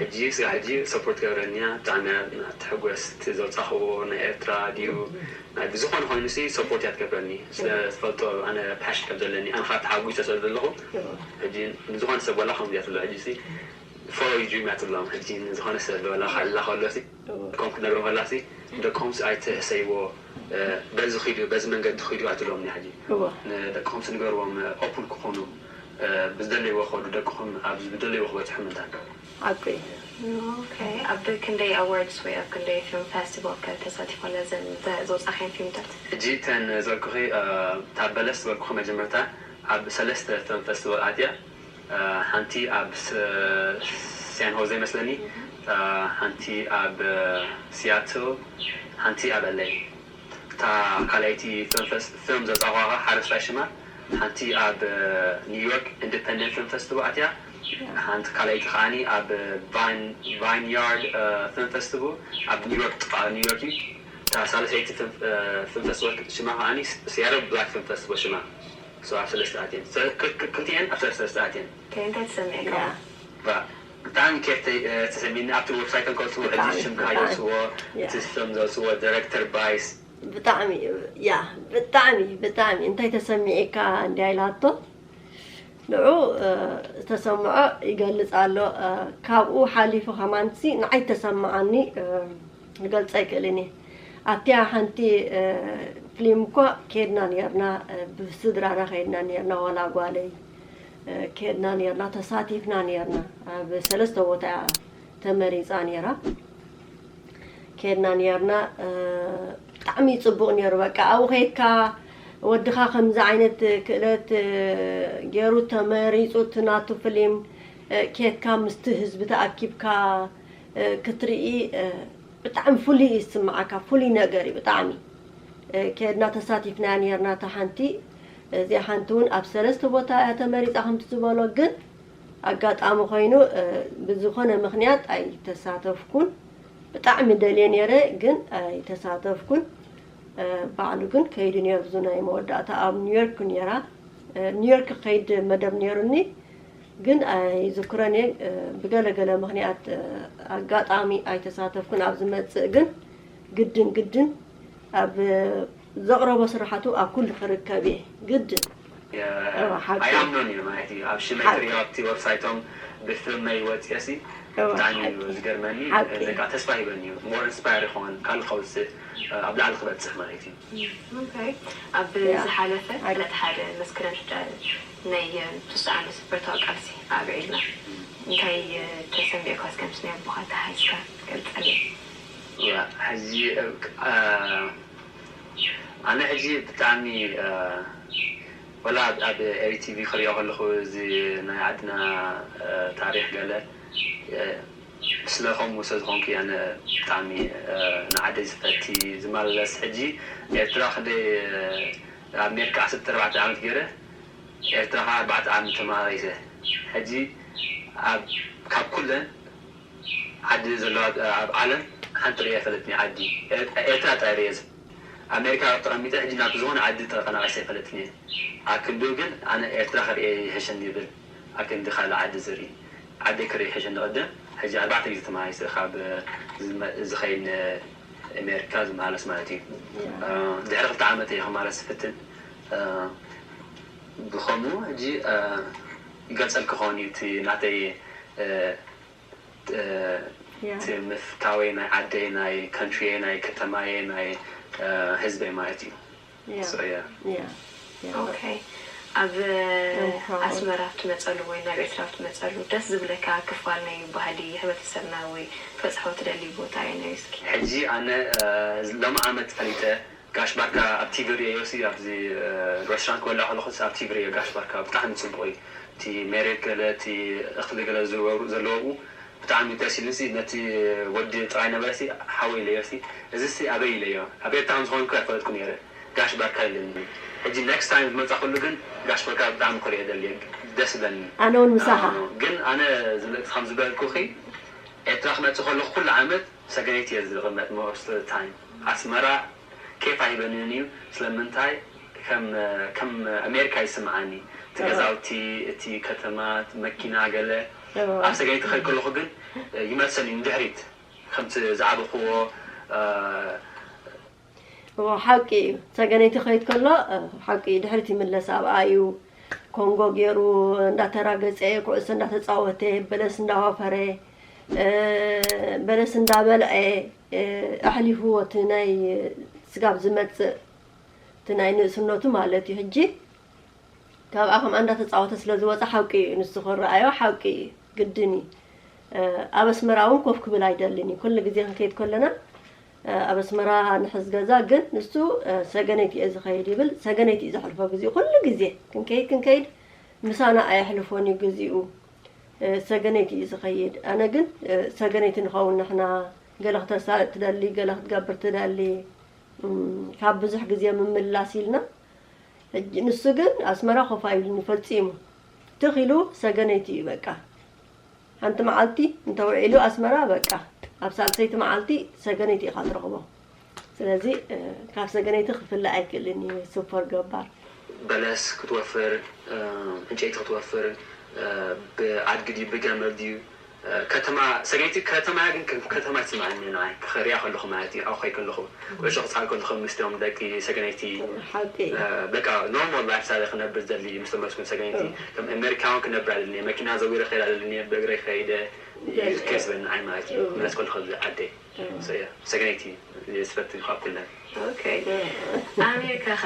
ሕጂ ስጋ ሕጂ support ገብረኒያ ብጣዕሚ እያ ትሕጎስ እቲ ዘውፃእኽዎ ናይ ኤርትራ ድዩ ናይ ብዝኾነ ኮይኑ ሲ support እያ ትገብረኒ ስለ ትፈልጦ ኣነ passion ከም ዘለኒ ኣነ ከዓ ተሓጒሰ ስለ ዘለኹ ሕጂ ንዝኾነ ሰብ ዋላ ከምዚ እያ ትብሎ ሕጂ ሲ follow your dream እያ ትብሎም ሕጂ ንዝኾነ ሰብ ዋላ ካላ ከሎ ሲ ደቆም ክትነግሮም ከላ ሲ ደቆም ሲ ኣይትህሰይዎ በዚ ኺዱ በዚ መንገዲ ኺዱ እያ ትብሎም ሕጂ ንደቆም ሲ ንገርዎም open ክኾኑ ብዝደለይዎ ክኸዱ፣ ደቅኹም ኣብ ዝደለይዎ ክበፅሑ ምእንታን። ሓቂ እዩ። ኦኬ። ኣብ ክንደይ ኣዋርድስ ወይ ኣብ ክንደይ ፊልም ፌስቲቫል ከ ተሳቲፋ? እዘን ዘ- ዘውፃእካየን ፊልምታት? ሕጂ እተን ዝበልኩኺ እታ በለስ ዝበልኩኺ መጀመርታ ኣብ ሰለስተ ፊልም ፌስቲቫል ኣትያ። ሓንቲ ኣብ ሳን ሆዜ መስለኒ፣ ሓንቲ ኣብ ሲያትል፣ ሓንቲ ኣብ ኤልኤ። እታ ካልኣይቲ ፊልም ዘውፃእኳ ሓረስታይ ሽማ ሓንቲ ኣብ ኒውዮርክ ኢንዲፐንደንት ፊልም ፌስቲቫል ኣትያ። ሓንቲ ካልኣይቲ ከዓኒ ኣብ ቫይንያርድ ፊልም ፌስቲቫል ኣብ ኒውዮርክ፣ ጥቃ ኒውዮርክ እዩ። እታ ሳልሰይቲ ፊልም ፌስቲቫል ሽማ ከዓኒ ሲያትል ብላክ ፊልም ፌስቲቫል ሽማ። ኣብ ሰለስተ ኣትየን። ክልቲኤን ኣብ ሰለስተ ኣትየን። እንታይ ተሰሚዕካ? ብጣዕሚ ኬፍ ተሰሚኒ። ኣብቲ ዌብሳይቶም ከውፅዎ ሕጂ ሽምካ ይወፅዎ፣ እቲ ፊልም ዘውፅዎ ዳይሬክተር ባይስ። ብጣዕሚ ያ ብጣዕሚ ብጣዕሚ እንታይ ተሰሚዒካ እንድያ ኢላቶ። ንዑ ዝተሰምዖ ይገልፅ ኣሎ። ካብኡ ሓሊፉ ከማንሲ ንዓይ ተሰማዓኒ ክገልፀ ኣይክእልን እየ። ኣብቲያ ሓንቲ ፍሊም እኳ ከድና ነርና፣ ብስድራና ከድና ነርና፣ ዋላ ጓለይ ከድና ነርና፣ ተሳቲፍና ነርና። ኣብ ሰለስተ ቦታ እያ ተመሪፃ ነራ። ከድና ነርና። ብጣዕሚ ፅቡቕ ነሩ። በቃ ኣብኡ ከይድካ ወድኻ ከምዚ ዓይነት ክእለት ገይሩ ተመሪፁ እቲ ናቱ ፍሊም ከድካ ምስቲ ህዝቢ ተኣኪብካ ክትርኢ ብጣዕሚ ፍሉይ እዩ ዝስምዓካ። ፍሉይ ነገር እዩ ብጣዕሚ። ከድና ተሳቲፍና ነርና። እታ ሓንቲ እዚኣ ሓንቲ እውን ኣብ ሰለስተ ቦታ እያ ተመሪፃ ከምቲ ዝበሎ ግን ኣጋጣሚ ኮይኑ ብዝኾነ ምኽንያት ኣይተሳተፍኩን። ብጣዕሚ ደልየ ነይረ ግን ኣይተሳተፍኩን። ባዕሉ ግን ከይዱ ነይሩ። ብዙ ናይ መወዳእታ ኣብ ኒውዮርክ ነይራ። ኒውዮርክ ከይድ መደብ ነይሩኒ ግን ኣይዝክሮን እየ። ብገለገለ ምኽንያት ኣጋጣሚ ኣይተሳተፍኩን። ኣብ ዝመፅእ ግን ግድን ግድን ኣብ ዘቕረቦ ስራሓቱ ኣብ ኩሉ ክርከብ እየ ግድን። ኣይኣምኖን እዩ ማለት እዩ። ኣብ ሽመይ ክሪኦ ኣብቲ ዌብሳይቶም ብፍልመይ ወፅየ ሲ ብጣዕሚ እዩ ዝገርመኒ። በቃ ተስፋ ሂበኒ እዩ። ሞር ኢንስፓየር ይኸውን ካልእ ከውፅእ ኣብ ላዕሊ ክበፅሕ ማለት እዩ። ኣብ ዝሓለፈ ዕለት ሓደ መስከረም ናይ ስሳ ዓመት ብረታዊ ቃልሲ ኣብዒልና እንታይ ተሰሚዕካ እስከ ምስ ናይ ኣቦኻ ተሓይዝካ ገልፀለይ። ሕዚ ኣነ ሕጂ ብጣዕሚ ወላ ኣብ ኤሪቲቪ ክሪኦ ከለኹ እዚ ናይ ዓድና ታሪክ ገለ ስለ ከምኡ ስለ ዝኾንኩ ኣነ ብጣዕሚ ንዓደይ ዝፈቲ ዝማለስ ሕጂ ኤርትራ ክንደይ ኣብ ኣሜሪካ ዓሰርተ ኣርባዕተ ዓመት ገይረ ኤርትራ ከዓ ኣርባዕተ ዓመት ተመሃሪሰ ሕጂ ካብ ኩለን ዓዲ ዘለዋ ኣብ ዓለም ሓንቲ ርእየ ፈለጥኒ ዓዲ ኤርትራ ጥራይ ርእየ ኣሜሪካ ተቐሚጠ ሕጂ ናብ ዝኾነ ዓዲ ተቐናቒሰ ኣይፈለጥን እየ። ኣክንዱ ግን ኣነ ኤርትራ ክርእየ ይሕሸኒ ይብል ኣክንዲ ካልእ ዓዲ ዝርኢ ዓደይ ክርኢ ይሕሸኒ ቅድም ሕጂ ኣርባዕተ ግዜ ተመሃሪሰ ካብ ዝኸይድ ኣሜሪካ ዝመላለስ ማለት እዩ። ድሕሪ ክልተ ዓመት እየ ክመለስ ዝፍትን ብኸምኡ ሕጂ ይገልፀልኪ ክኸውን እዩ እቲ ናተይ እቲ ምፍታወይ ናይ ዓደይ ናይ ካንትሪየይ ናይ ከተማየ ናይ ህዝበይ ማለት እዩ። So, yeah. ኦኬ ኣብ ኣስመራ ኣብ ትመፀሉ ወይ ናብ ኤርትራ ኣብ ትመፀሉ ደስ ዝብለካ ክፋል ናይ ባህሊ ሕብረተሰብና ወይ ትበፅሖ ትደሊ ቦታ ኣየናይ እስኪ? ሕጂ ኣነ ሎሚ ዓመት ፈሊጠ ጋሽ ባርካ ኣብ ቲቪ ርእየዮ ሲ ኣብዚ ሬስቶራንት ክበልዕ ከለኹ ኣብ ቲቪ ርእየ ጋሽ ባርካ ብጣዕሚ ፅቡቕ እዩ። እቲ መሬት ገለ እቲ እኽሊ ገለ ዝወሩ ዘለዉ ብጣዕሚ ደስ ኢሉ ሲ ነቲ ወዲ ጥራይ ነበረ ሲ ሓወይ ኢለዮ ሲ እዚ ሲ ኣበይ ኢለዮ ኣብ ኤርትራ ከም ዝኾንኩ ኣይፈለጥኩ ነይረ። ጋሽ ባርካ ኢለኒ። ሕጂ ኔክስት ታይም ዝመፃ ኩሉ ግን ጋሽ ባርካ ብጣዕሚ ክሪኦ ደልየ ደስ ይብለኒ። ኣነ እውን ምሳኻ። ግን ኣነ ከም ዝበልኩኺ ኤርትራ ክመፅእ ከለኹ ኩሉ ዓመት ሰገነይቲ እየ ዝቕመጥ most of the time ኣስመራ ኬፍ ኣይበንን እዩ ስለምንታይ ከም ከም ኣሜሪካ ይስምዓኒ እቲ ገዛውቲ እቲ ከተማ መኪና ገለ ኣብ ሰገነይቲ ከይድ ከለኹ ግን ይመልሰኒ ንድሕሪት ከምቲ ዝዓበኽዎ እዎ ሓቂ እዩ። ሰገነይቲ ከይድ ከሎ ሓቂ እዩ ድሕሪት ይምለስ ኣብኣ እዩ ኮንጎ ገይሩ እንዳተራገፀ ኩዕሶ እንዳተፃወተ በለስ እንዳዋፈረ በለስ እንዳበልዐ ኣሕሊፍዎ እቲ ናይ ስጋብ ዝመፅእ እቲ ናይ ንእስነቱ ማለት እዩ ሕጂ ካብኣ ከምኣ እንዳተጻወተ ስለ ዝወጸ ሓቂ እዩ፣ ንሱ ክረኣዮ ሓቂ እዩ፣ ግድን እዩ። ኣብ ኣስመራ እውን ኮፍ ክብል ኣይደልን እዩ። ኩሉ ግዜ ክንከይድ ከለና ኣብ ኣስመራ ንሕዝ ገዛ፣ ግን ንሱ ሰገነይቲ እየ ዝኸይድ ይብል። ሰገነይቲ እዩ ዘሕልፎ ግዜኡ። ኩሉ ግዜ ክንከይድ ክንከይድ ምሳና ኣየሕልፎን እዩ ግዜኡ። ሰገነይቲ እዩ ዝኸይድ። ኣነ ግን ሰገነይቲ ንኸውን ንሕና፣ ገለ ክተሳልጥ ትደሊ፣ ገለ ክትገብር ትደሊ፣ ካብ ብዙሕ ግዜ ምምላስ ኢልና። ሕጂ ንሱ ግን ኣስመራ ኮፍ ኣይብልን ፈጺሙ። ትኽ ኢሉ ሰገነይቲ እዩ በቃ። ሓንቲ መዓልቲ እንተውዒሉ ኣስመራ በቃ፣ ኣብ ሳልሰይቲ መዓልቲ ሰገነይቲ ኢኻ ትረኽቦ። ስለዚ ካብ ሰገነይቲ ክፍለ ኣይክእልን እዩ ሱፐር ገባር። በለስ ክትወፍር፣ ዕንጨይቲ ክትወፍር፣ ብኣድጊ ድዩ ብገመል ድዩ፣ ከተማ ሰገይቲ ከተማ ግን ከም ከተማ ይስምዓኒ ንዓይ፣ ክሪኣ ከለኹ ማለት እዩ። ኣብ ከይ ከለኹ፣ ኩዕሾ ክጻወት ከለኹ ምስቶም ደቂ ሰገነይቲ፣ ሓቂ በቃ ኖርማል ላይፍ ስታይል ክነብር ዘሊ ምስቶም መስኩን ሰገነይቲ። ከም ኣሜሪካውን ክነብር ኣለኒ፣ መኪና ዘዊረ ከይድ ኣለኒ፣ ብእግረይ ከይደ ይዝከር ዝበኒ ንዓይ ማለት እዩ። ክምለስ ከለኹ ኣብዚ ዓደይ ሰገነይቲ ዝፈትዩ ካብ ኩለን። ኣሜሪካ ኸ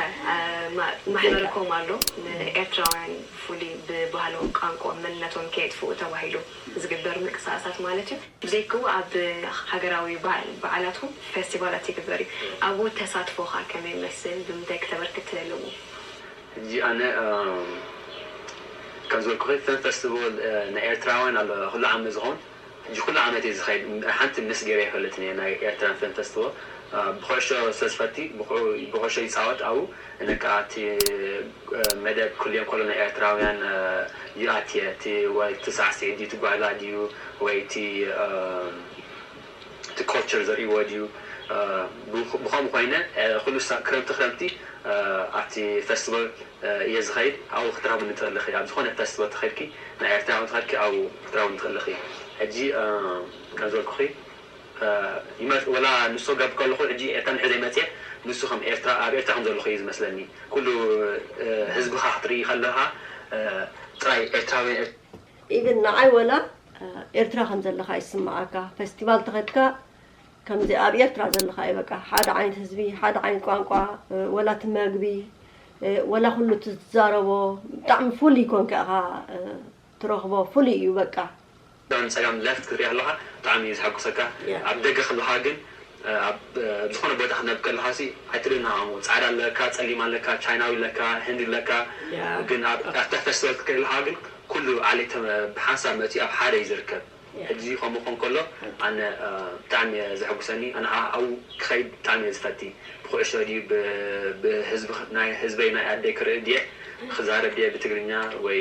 ማሕበርኩም ኣሎ? ንኤርትራውያን ፍሉይ ብባህሎም ቋንቋ መንነቶም ከየጥፍኡ ተባሂሉ ዝግበር ምንቅስቃሳት ማለት እዩ። ብዘይክኡ ኣብ ሃገራዊ በዓላትኩም ፌስቲቫላት ይግበር እዩ። ኣብኡ ተሳትፎኻ ከመይ ይመስል? ብምንታይ ክተበርክት ትደሊ እውን? ሕጂ ኣነ ከም ዝበልኩኺ ፊልም ፌስቲቫል ናይ ኤርትራውያን ኣሎ ኩሉ ዓመት ዝኸውን። ሕጂ ኩሉ ዓመት እየ ዝኸይድ። ሓንቲ ምስ ገይረ ይፈልጥን እየ ናይ ኤርትራን ፊልም ፌስቲቫል። ብኩዕሾ ስለ ዝፈቲ ብኩዕሾ ይፃወት ኣብኡ። እነ ከዓ እቲ መደብ ክልዮም ከሎ ናይ ኤርትራውያን ይኣትየ። እቲ ወይ እቲ ሳዕስዒት ድዩ፣ እቲ ጓይላ ድዩ፣ ወይ እቲ እቲ ኮልቸር ዘርእይዎ ድዩ? ብኸምኡ ኮይነ ኩሉ ክረምቲ ክረምቲ ኣብቲ ፌስቲቫል እየ ዝኸይድ። ኣብኡ ክትረኽብኒ ትኽእሊ ኢኺ። ኣብ ዝኾነ ፌስቲቫል ተኸድኪ፣ ናይ ኤርትራ እውን ተኸድኪ ኣብኡ ክትረኽብኒ ትኽእሊ ኢኺ። ሕጂ ከም ዝበልኩኺ ወላ ንሱ ገብ ከለኹ ሕጂ ኤርትራ ንሕዘይ መፅየ፣ ንሱ ከም ኤርትራ ኣብ ኤርትራ ከም ዘለኹ እዩ ዝመስለኒ። ኩሉ ህዝብኻ ክትርኢ ከለኻ ጥራይ ኤርትራውያን ኢቭን ንዓይ ወላ ኤርትራ ከም ዘለኻ ይስምዓካ። ፌስቲቫል ተኸድካ ከምዚ ኣብ ኤርትራ ዘለኻ እዩ በቃ። ሓደ ዓይነት ህዝቢ፣ ሓደ ዓይነት ቋንቋ፣ ወላ እቲ መግቢ፣ ወላ ኩሉ እቲ ዝዛረቦ ብጣዕሚ ፍሉይ ኮንካ ኢኻ ትረኽቦ። ፍሉይ እዩ በቃ። ብጣዕሚ ጸጋም ሌፍት ክትሪኦ ከለኻ ብጣዕሚ እዩ ዘሐጉሰካ። ኣብ ደገ ከለኻ ግን ኣብ ዝኾነ ቦታ ክትነብ ከለኻ ሲ ኣይትድነቓሙ። ጻዕዳ ኣለካ፣ ጸሊም ኣለካ፣ ቻይናዊ ኣለካ፣ ህንዲ ኣለካ። ግን ኣብታ ፌስቲቫል ክትከይድ ከለኻ ግን ኩሉ ዓሌት ብሓንሳብ መጺኡ ኣብ ሓደ እዩ ዝርከብ። ሕጂ ከምኡ ክኾን ከሎ ኣነ ብጣዕሚ እየ ዘሐጉሰኒ። ኣነ ከዓ ኣብኡ ክኸይድ ብጣዕሚ እየ ዝፈቲ። ብኩዕሾ ድዩ ብህዝቢ ናይ ህዝበይ ናይ ኣደይ ክርኢ ድየ ክዛረብ ድየ ብትግርኛ ወይ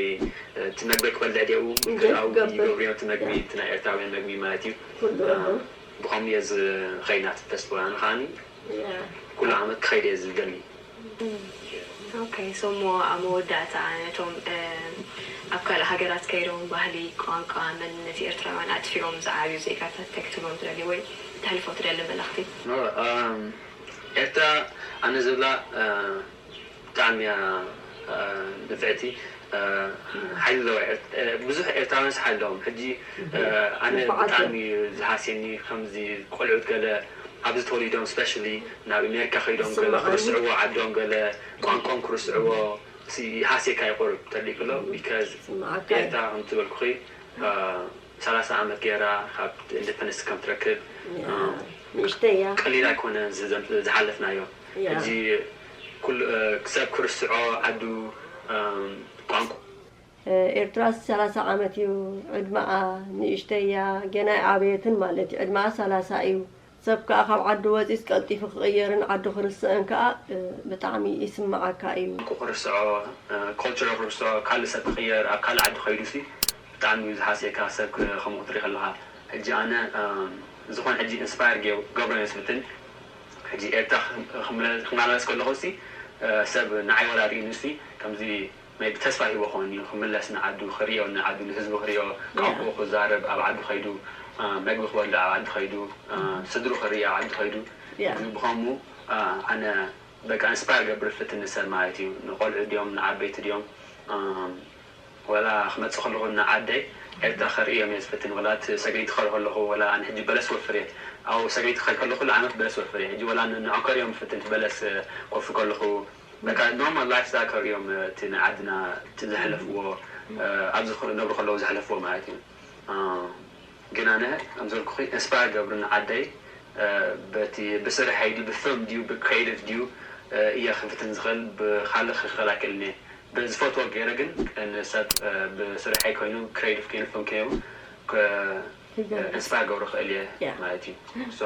እቲ መግበይ ክበልዕ ድየ ኣብኡ ኣብኡ ይገብርዮ እቲ መግቢ እቲ ናይ ኤርትራውያን መግቢ ማለት እዩ። ብኸምኡ እየ ዝኸይድ ናብቲ ፌስቲቫል ኣነ ከዓኒ ኩሉ ዓመት ክኸይድ እየ ዝደሊ። ኦኬ ሶ እሞ ኣብ መወዳእታ ነቶም ኣብ ካልእ ሃገራት ከይዶም ባህሊ፣ ቋንቋ፣ መንነት ኤርትራውያን ኣጥፊኦም ዝዓብዩ ዜጋታት እንታይ ክትብሎም ትደሊ ወይ ተሕልፎ ትደሊ መልእኽቲ? ኤርትራ ኣነ ዝብላ ብጣዕሚ እያ ንፍዕቲ ሓይሊ ኣለዋ። ብዙሕ ኤርትራውያንስ ሓይሊ ኣለዎም። ሕጂ ኣነ ብጣዕሚ እዩ ዝሃስየኒ ከምዚ ቆልዑት ገለ ኣብዚ ተወሊዶም ስፔሻሊ ናብ ኣሜሪካ ከይዶም ገለ ክርስዕዎ ዓዶም ገለ ቋንቋም ክርስዕዎ ይሃስየካ እዩ ቁሩብ ተሊክሎ ቢካዝ ኤርትራ ከም ትበልኩኺ ሰላሳ ዓመት ገይራ ካብ ኢንዲፐንደንስ ከም ትረክብ ንእሽተይ እያ። ቀሊል ኣይኮነ ዝሓለፍናዮ። ሕጂ ሰብ ክርስዖ ዓዱ ቋንቋ ኤርትራ ሰላሳ ዓመት እዩ ዕድመኣ። ንእሽተይ እያ፣ ገና ኣይዓበየትን ማለት እዩ። ዕድመኣ ሰላሳ እዩ። ሰብ ከኣ ካብ ዓዱ ወጺኡስ ቀልጢፉ ክቕየርን ዓዱ ክርስዕን ከኣ ብጣዕሚ ይስምዓካ እዩ። ቋንቋ ክርስዖ፣ ኮልቸር ክርስዖ፣ ካልእ ሰብ ክቕየር ኣብ ካልእ ዓዲ ከይዱ ሲ ብጣዕሚ እዩ ዝሃስየካ ሰብ ከምኡ ክትርኢ ከለኻ። ሕጂ ኣነ ዝኾነ ሕጂ ኢንስፓየር ገብረ እየ ዝፍትን። ሕጂ ኤርትራ ክመላለስ ከለኹ ሲ ሰብ ንዓይ ወላ ርእዩኒ ሲ ከምዚ maybe ተስፋ ሂቦ ክኸውን እዩ ክምለስ ንዓዱ ክርእዮ ንዓዱ ንህዝቡ ክርእዮ ቋንቋኡ ክዛረብ ኣብ ዓዱ ከይዱ መግቢ ክበልዕ ኣብ ዓዲ ከይዱ ስድሩ ክርኢ ኣብ ዓዲ ከይዱ ብኸምኡ ኣነ በቃ ኢንስፓየር ገብር ፍትን ሰብ ማለት እዩ ንቆልዑ ድዮም ንዓበይቲ ድዮም ወላ ክመፅእ ከለኹ ንዓደይ ኤርትራ ከርእዮም እየ ዝፍትን ወላ ሰገይቲ ክኸድ ከለኹ ወላ ኣነ ሕጂ በለስ ወፍር እየ ኣብ ሰገይቲ ክኸድ ከለኹ ኩሉ ዓመት በለስ ወፍር እየ ሕጂ ወላ ንዖም ከርእዮም ፍትን በለስ ኮፍር ከለኹ በቃ ኖርማል ላይፍ ስታይል ከርእዮም እቲ ናይ ዓድና እቲ ዘሕለፍዎ ኣብዚ ክነብሩ ከለዉ ዘሕለፍዎ ማለት እዩ። ግን ኣነ ከም ዘልኩኺ ኢንስፓየር ገብርኒ ዓደይ በቲ ብስርሐይ ድዩ ብፊልም ድዩ ብክሬቲቭ ድዩ እየ ክፍትን ዝኽእል ብካልእ ክኽእል ኣይክእልን እየ። ብዝፈትዎ ገይረ ግን ንሰብ ብስርሐይ ኮይኑ ክሬቲቭ ኮይኑ ፊልም ኮይኑ ኢንስፓየር ገብሮ ክእል እየ ማለት እዩ። ንሱ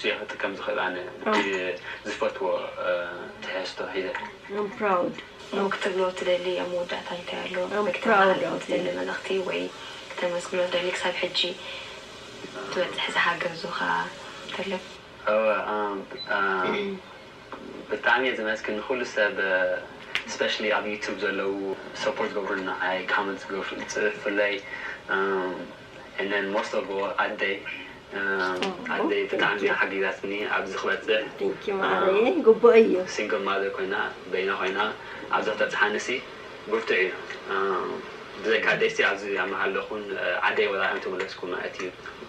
እየ ክጥቀም ዝኽእል ኣነ ዝፈትዎ ትሕዝቶ ሒዘ። ፕራውድ እሞ ክትብሎ ትደሊ ኣብ መወዳእታ እንታይ ኣሎ? ወይ ክተመሓላልፎ ትደሊ መልእኽቲ ወይ ክተመስግኖ ትደሊ ክሳብ ሕጂ ትበፅሕ ዝሓገዙኻ እንተሎ? እወ ብጣዕሚ እየ ዘመስግን ንኩሉ ሰብ ስፔሻሊ ኣብ ዩቱብ ዘለዉ ሰፖርት ዝገብሩኒ ንዓይ ካመንት ዝገብሩ ዝፅፍፍለይ and then most of all ኣደይ ኣደይ ብጣዕሚ ሓጊዛትኒ ኣብዚ ክበፅሕ ቴንኪ ማዕረየ ግቡእ እዩ ሲንግል ማዘር ኮይና በይና ኮይና ኣብዚ ክተብፅሓኒ ሲ ብርቱዕ እዩ ብዘይካ ኣደይ ሲ ኣብዚ ኣመሃለኹን ዓደይ ወላ ኣይምተመለስኩ ማለት እዩ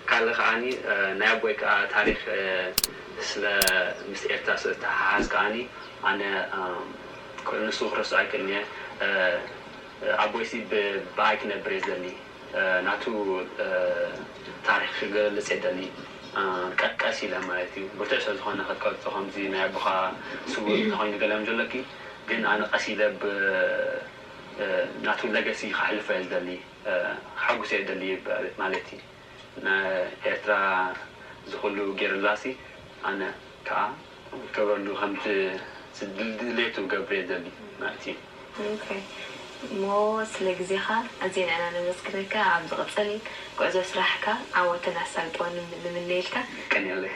ካልእ ከዓኒ ናይ ኣቦይ ከዓ ታሪክ ስለ ምስ ኤርትራ ስለ ዝተሓሓዝ ከዓኒ ኣነ ንሱ ክረስዖ ኣይክእልን እየ ኣቦይሲ ብበሃይ ክነብር እየ ዝደሊ ናቱ ታሪክ ክገልፅ እየ ደሊ ቀስ ኢለ ማለት እዩ ብርቱዕ ስለ ዝኾነ ክትቀልፆ ከምዚ ናይ ኣቦኻ ስውር እንተኮይኑ ገለ ዘለኪ ግን ኣነ ቀስ ኢለ ናቱ ለገሲ ከሕልፎ እየ ዝደሊ ሓጉስ እየ ዝደሊ ማለት እዩ ንኤርትራ ዝኩሉ ገይሩላሲ ኣነ ከዓ ክገብረሉ ከምቲ ድሌቱ ክገብር እየ ዝደሊ ማለት እዩ። ኦኬ እሞ ስለ ግዜኻ ኣዝየ ንዕና ነመስግነካ። ኣብ ዝቕጽል ጉዕዞ ስራሕካ ዓወትን ኣሳልጦን ንምነየልካ። ቀንየለይ።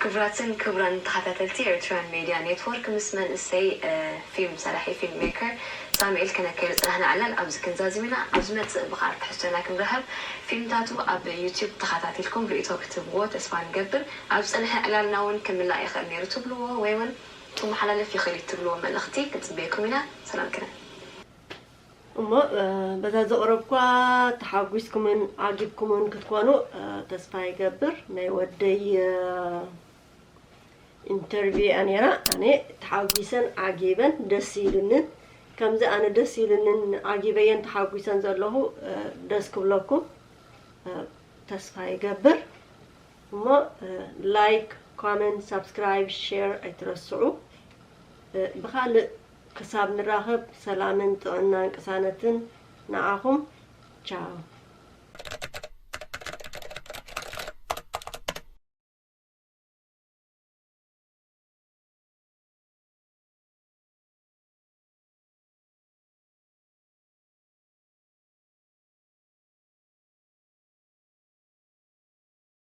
ክቡራትን ክቡራን ተኸታተልቲ ኤርትራውያን ሜድያ ኔትወርክ ምስ መንእሰይ ፊልም ሰራሒ ፊልም ሜከር ሳሙኤል ከነካይዶ ዝጸናሕና ዕላል ኣብዚ ክንዛዝም ኢና። ኣብ ዝመጽእ ብኻልእ ትሕዝቶና ክንራኸብ ፊልምታቱ ኣብ ዩትዩብ ተኸታቲልኩም ርእይቶ ክትህብዎ ተስፋ ንገብር። ኣብ ዝጸንሐ ዕላልና እውን ክምላእ ይኽእል ነይሩ ትብልዎ ወይ እውን ክመሓላለፍ ይኽእል እዩ ትብልዎ መልእኽቲ ክንጽበየኩም ኢና። ሰላም ክነ። እሞ በዛ ዘቕረብኳ ተሓጒስኩምን ዓጊብኩምን ክትኮኑ ተስፋ ይገብር። ናይ ወደይ ኢንተርቪው እያ ነይራ። ኣነ ተሓጒሰን ዓጊበን ደስ ኢሉንን ከምዚ ኣነ ደስ ኢሉንን ዓጊበየን ተሓጒሰን ዘለኹ ደስ ክብለኩም ተስፋ ይገብር። እሞ ላይክ፣ ኮመንት፣ ሳብስክራይብ፣ ሼር ኣይትረስዑ። ብኻልእ ክሳብ ንራኸብ ሰላምን ጥዕናን ቅሳነትን ንዓኹም። ቻው።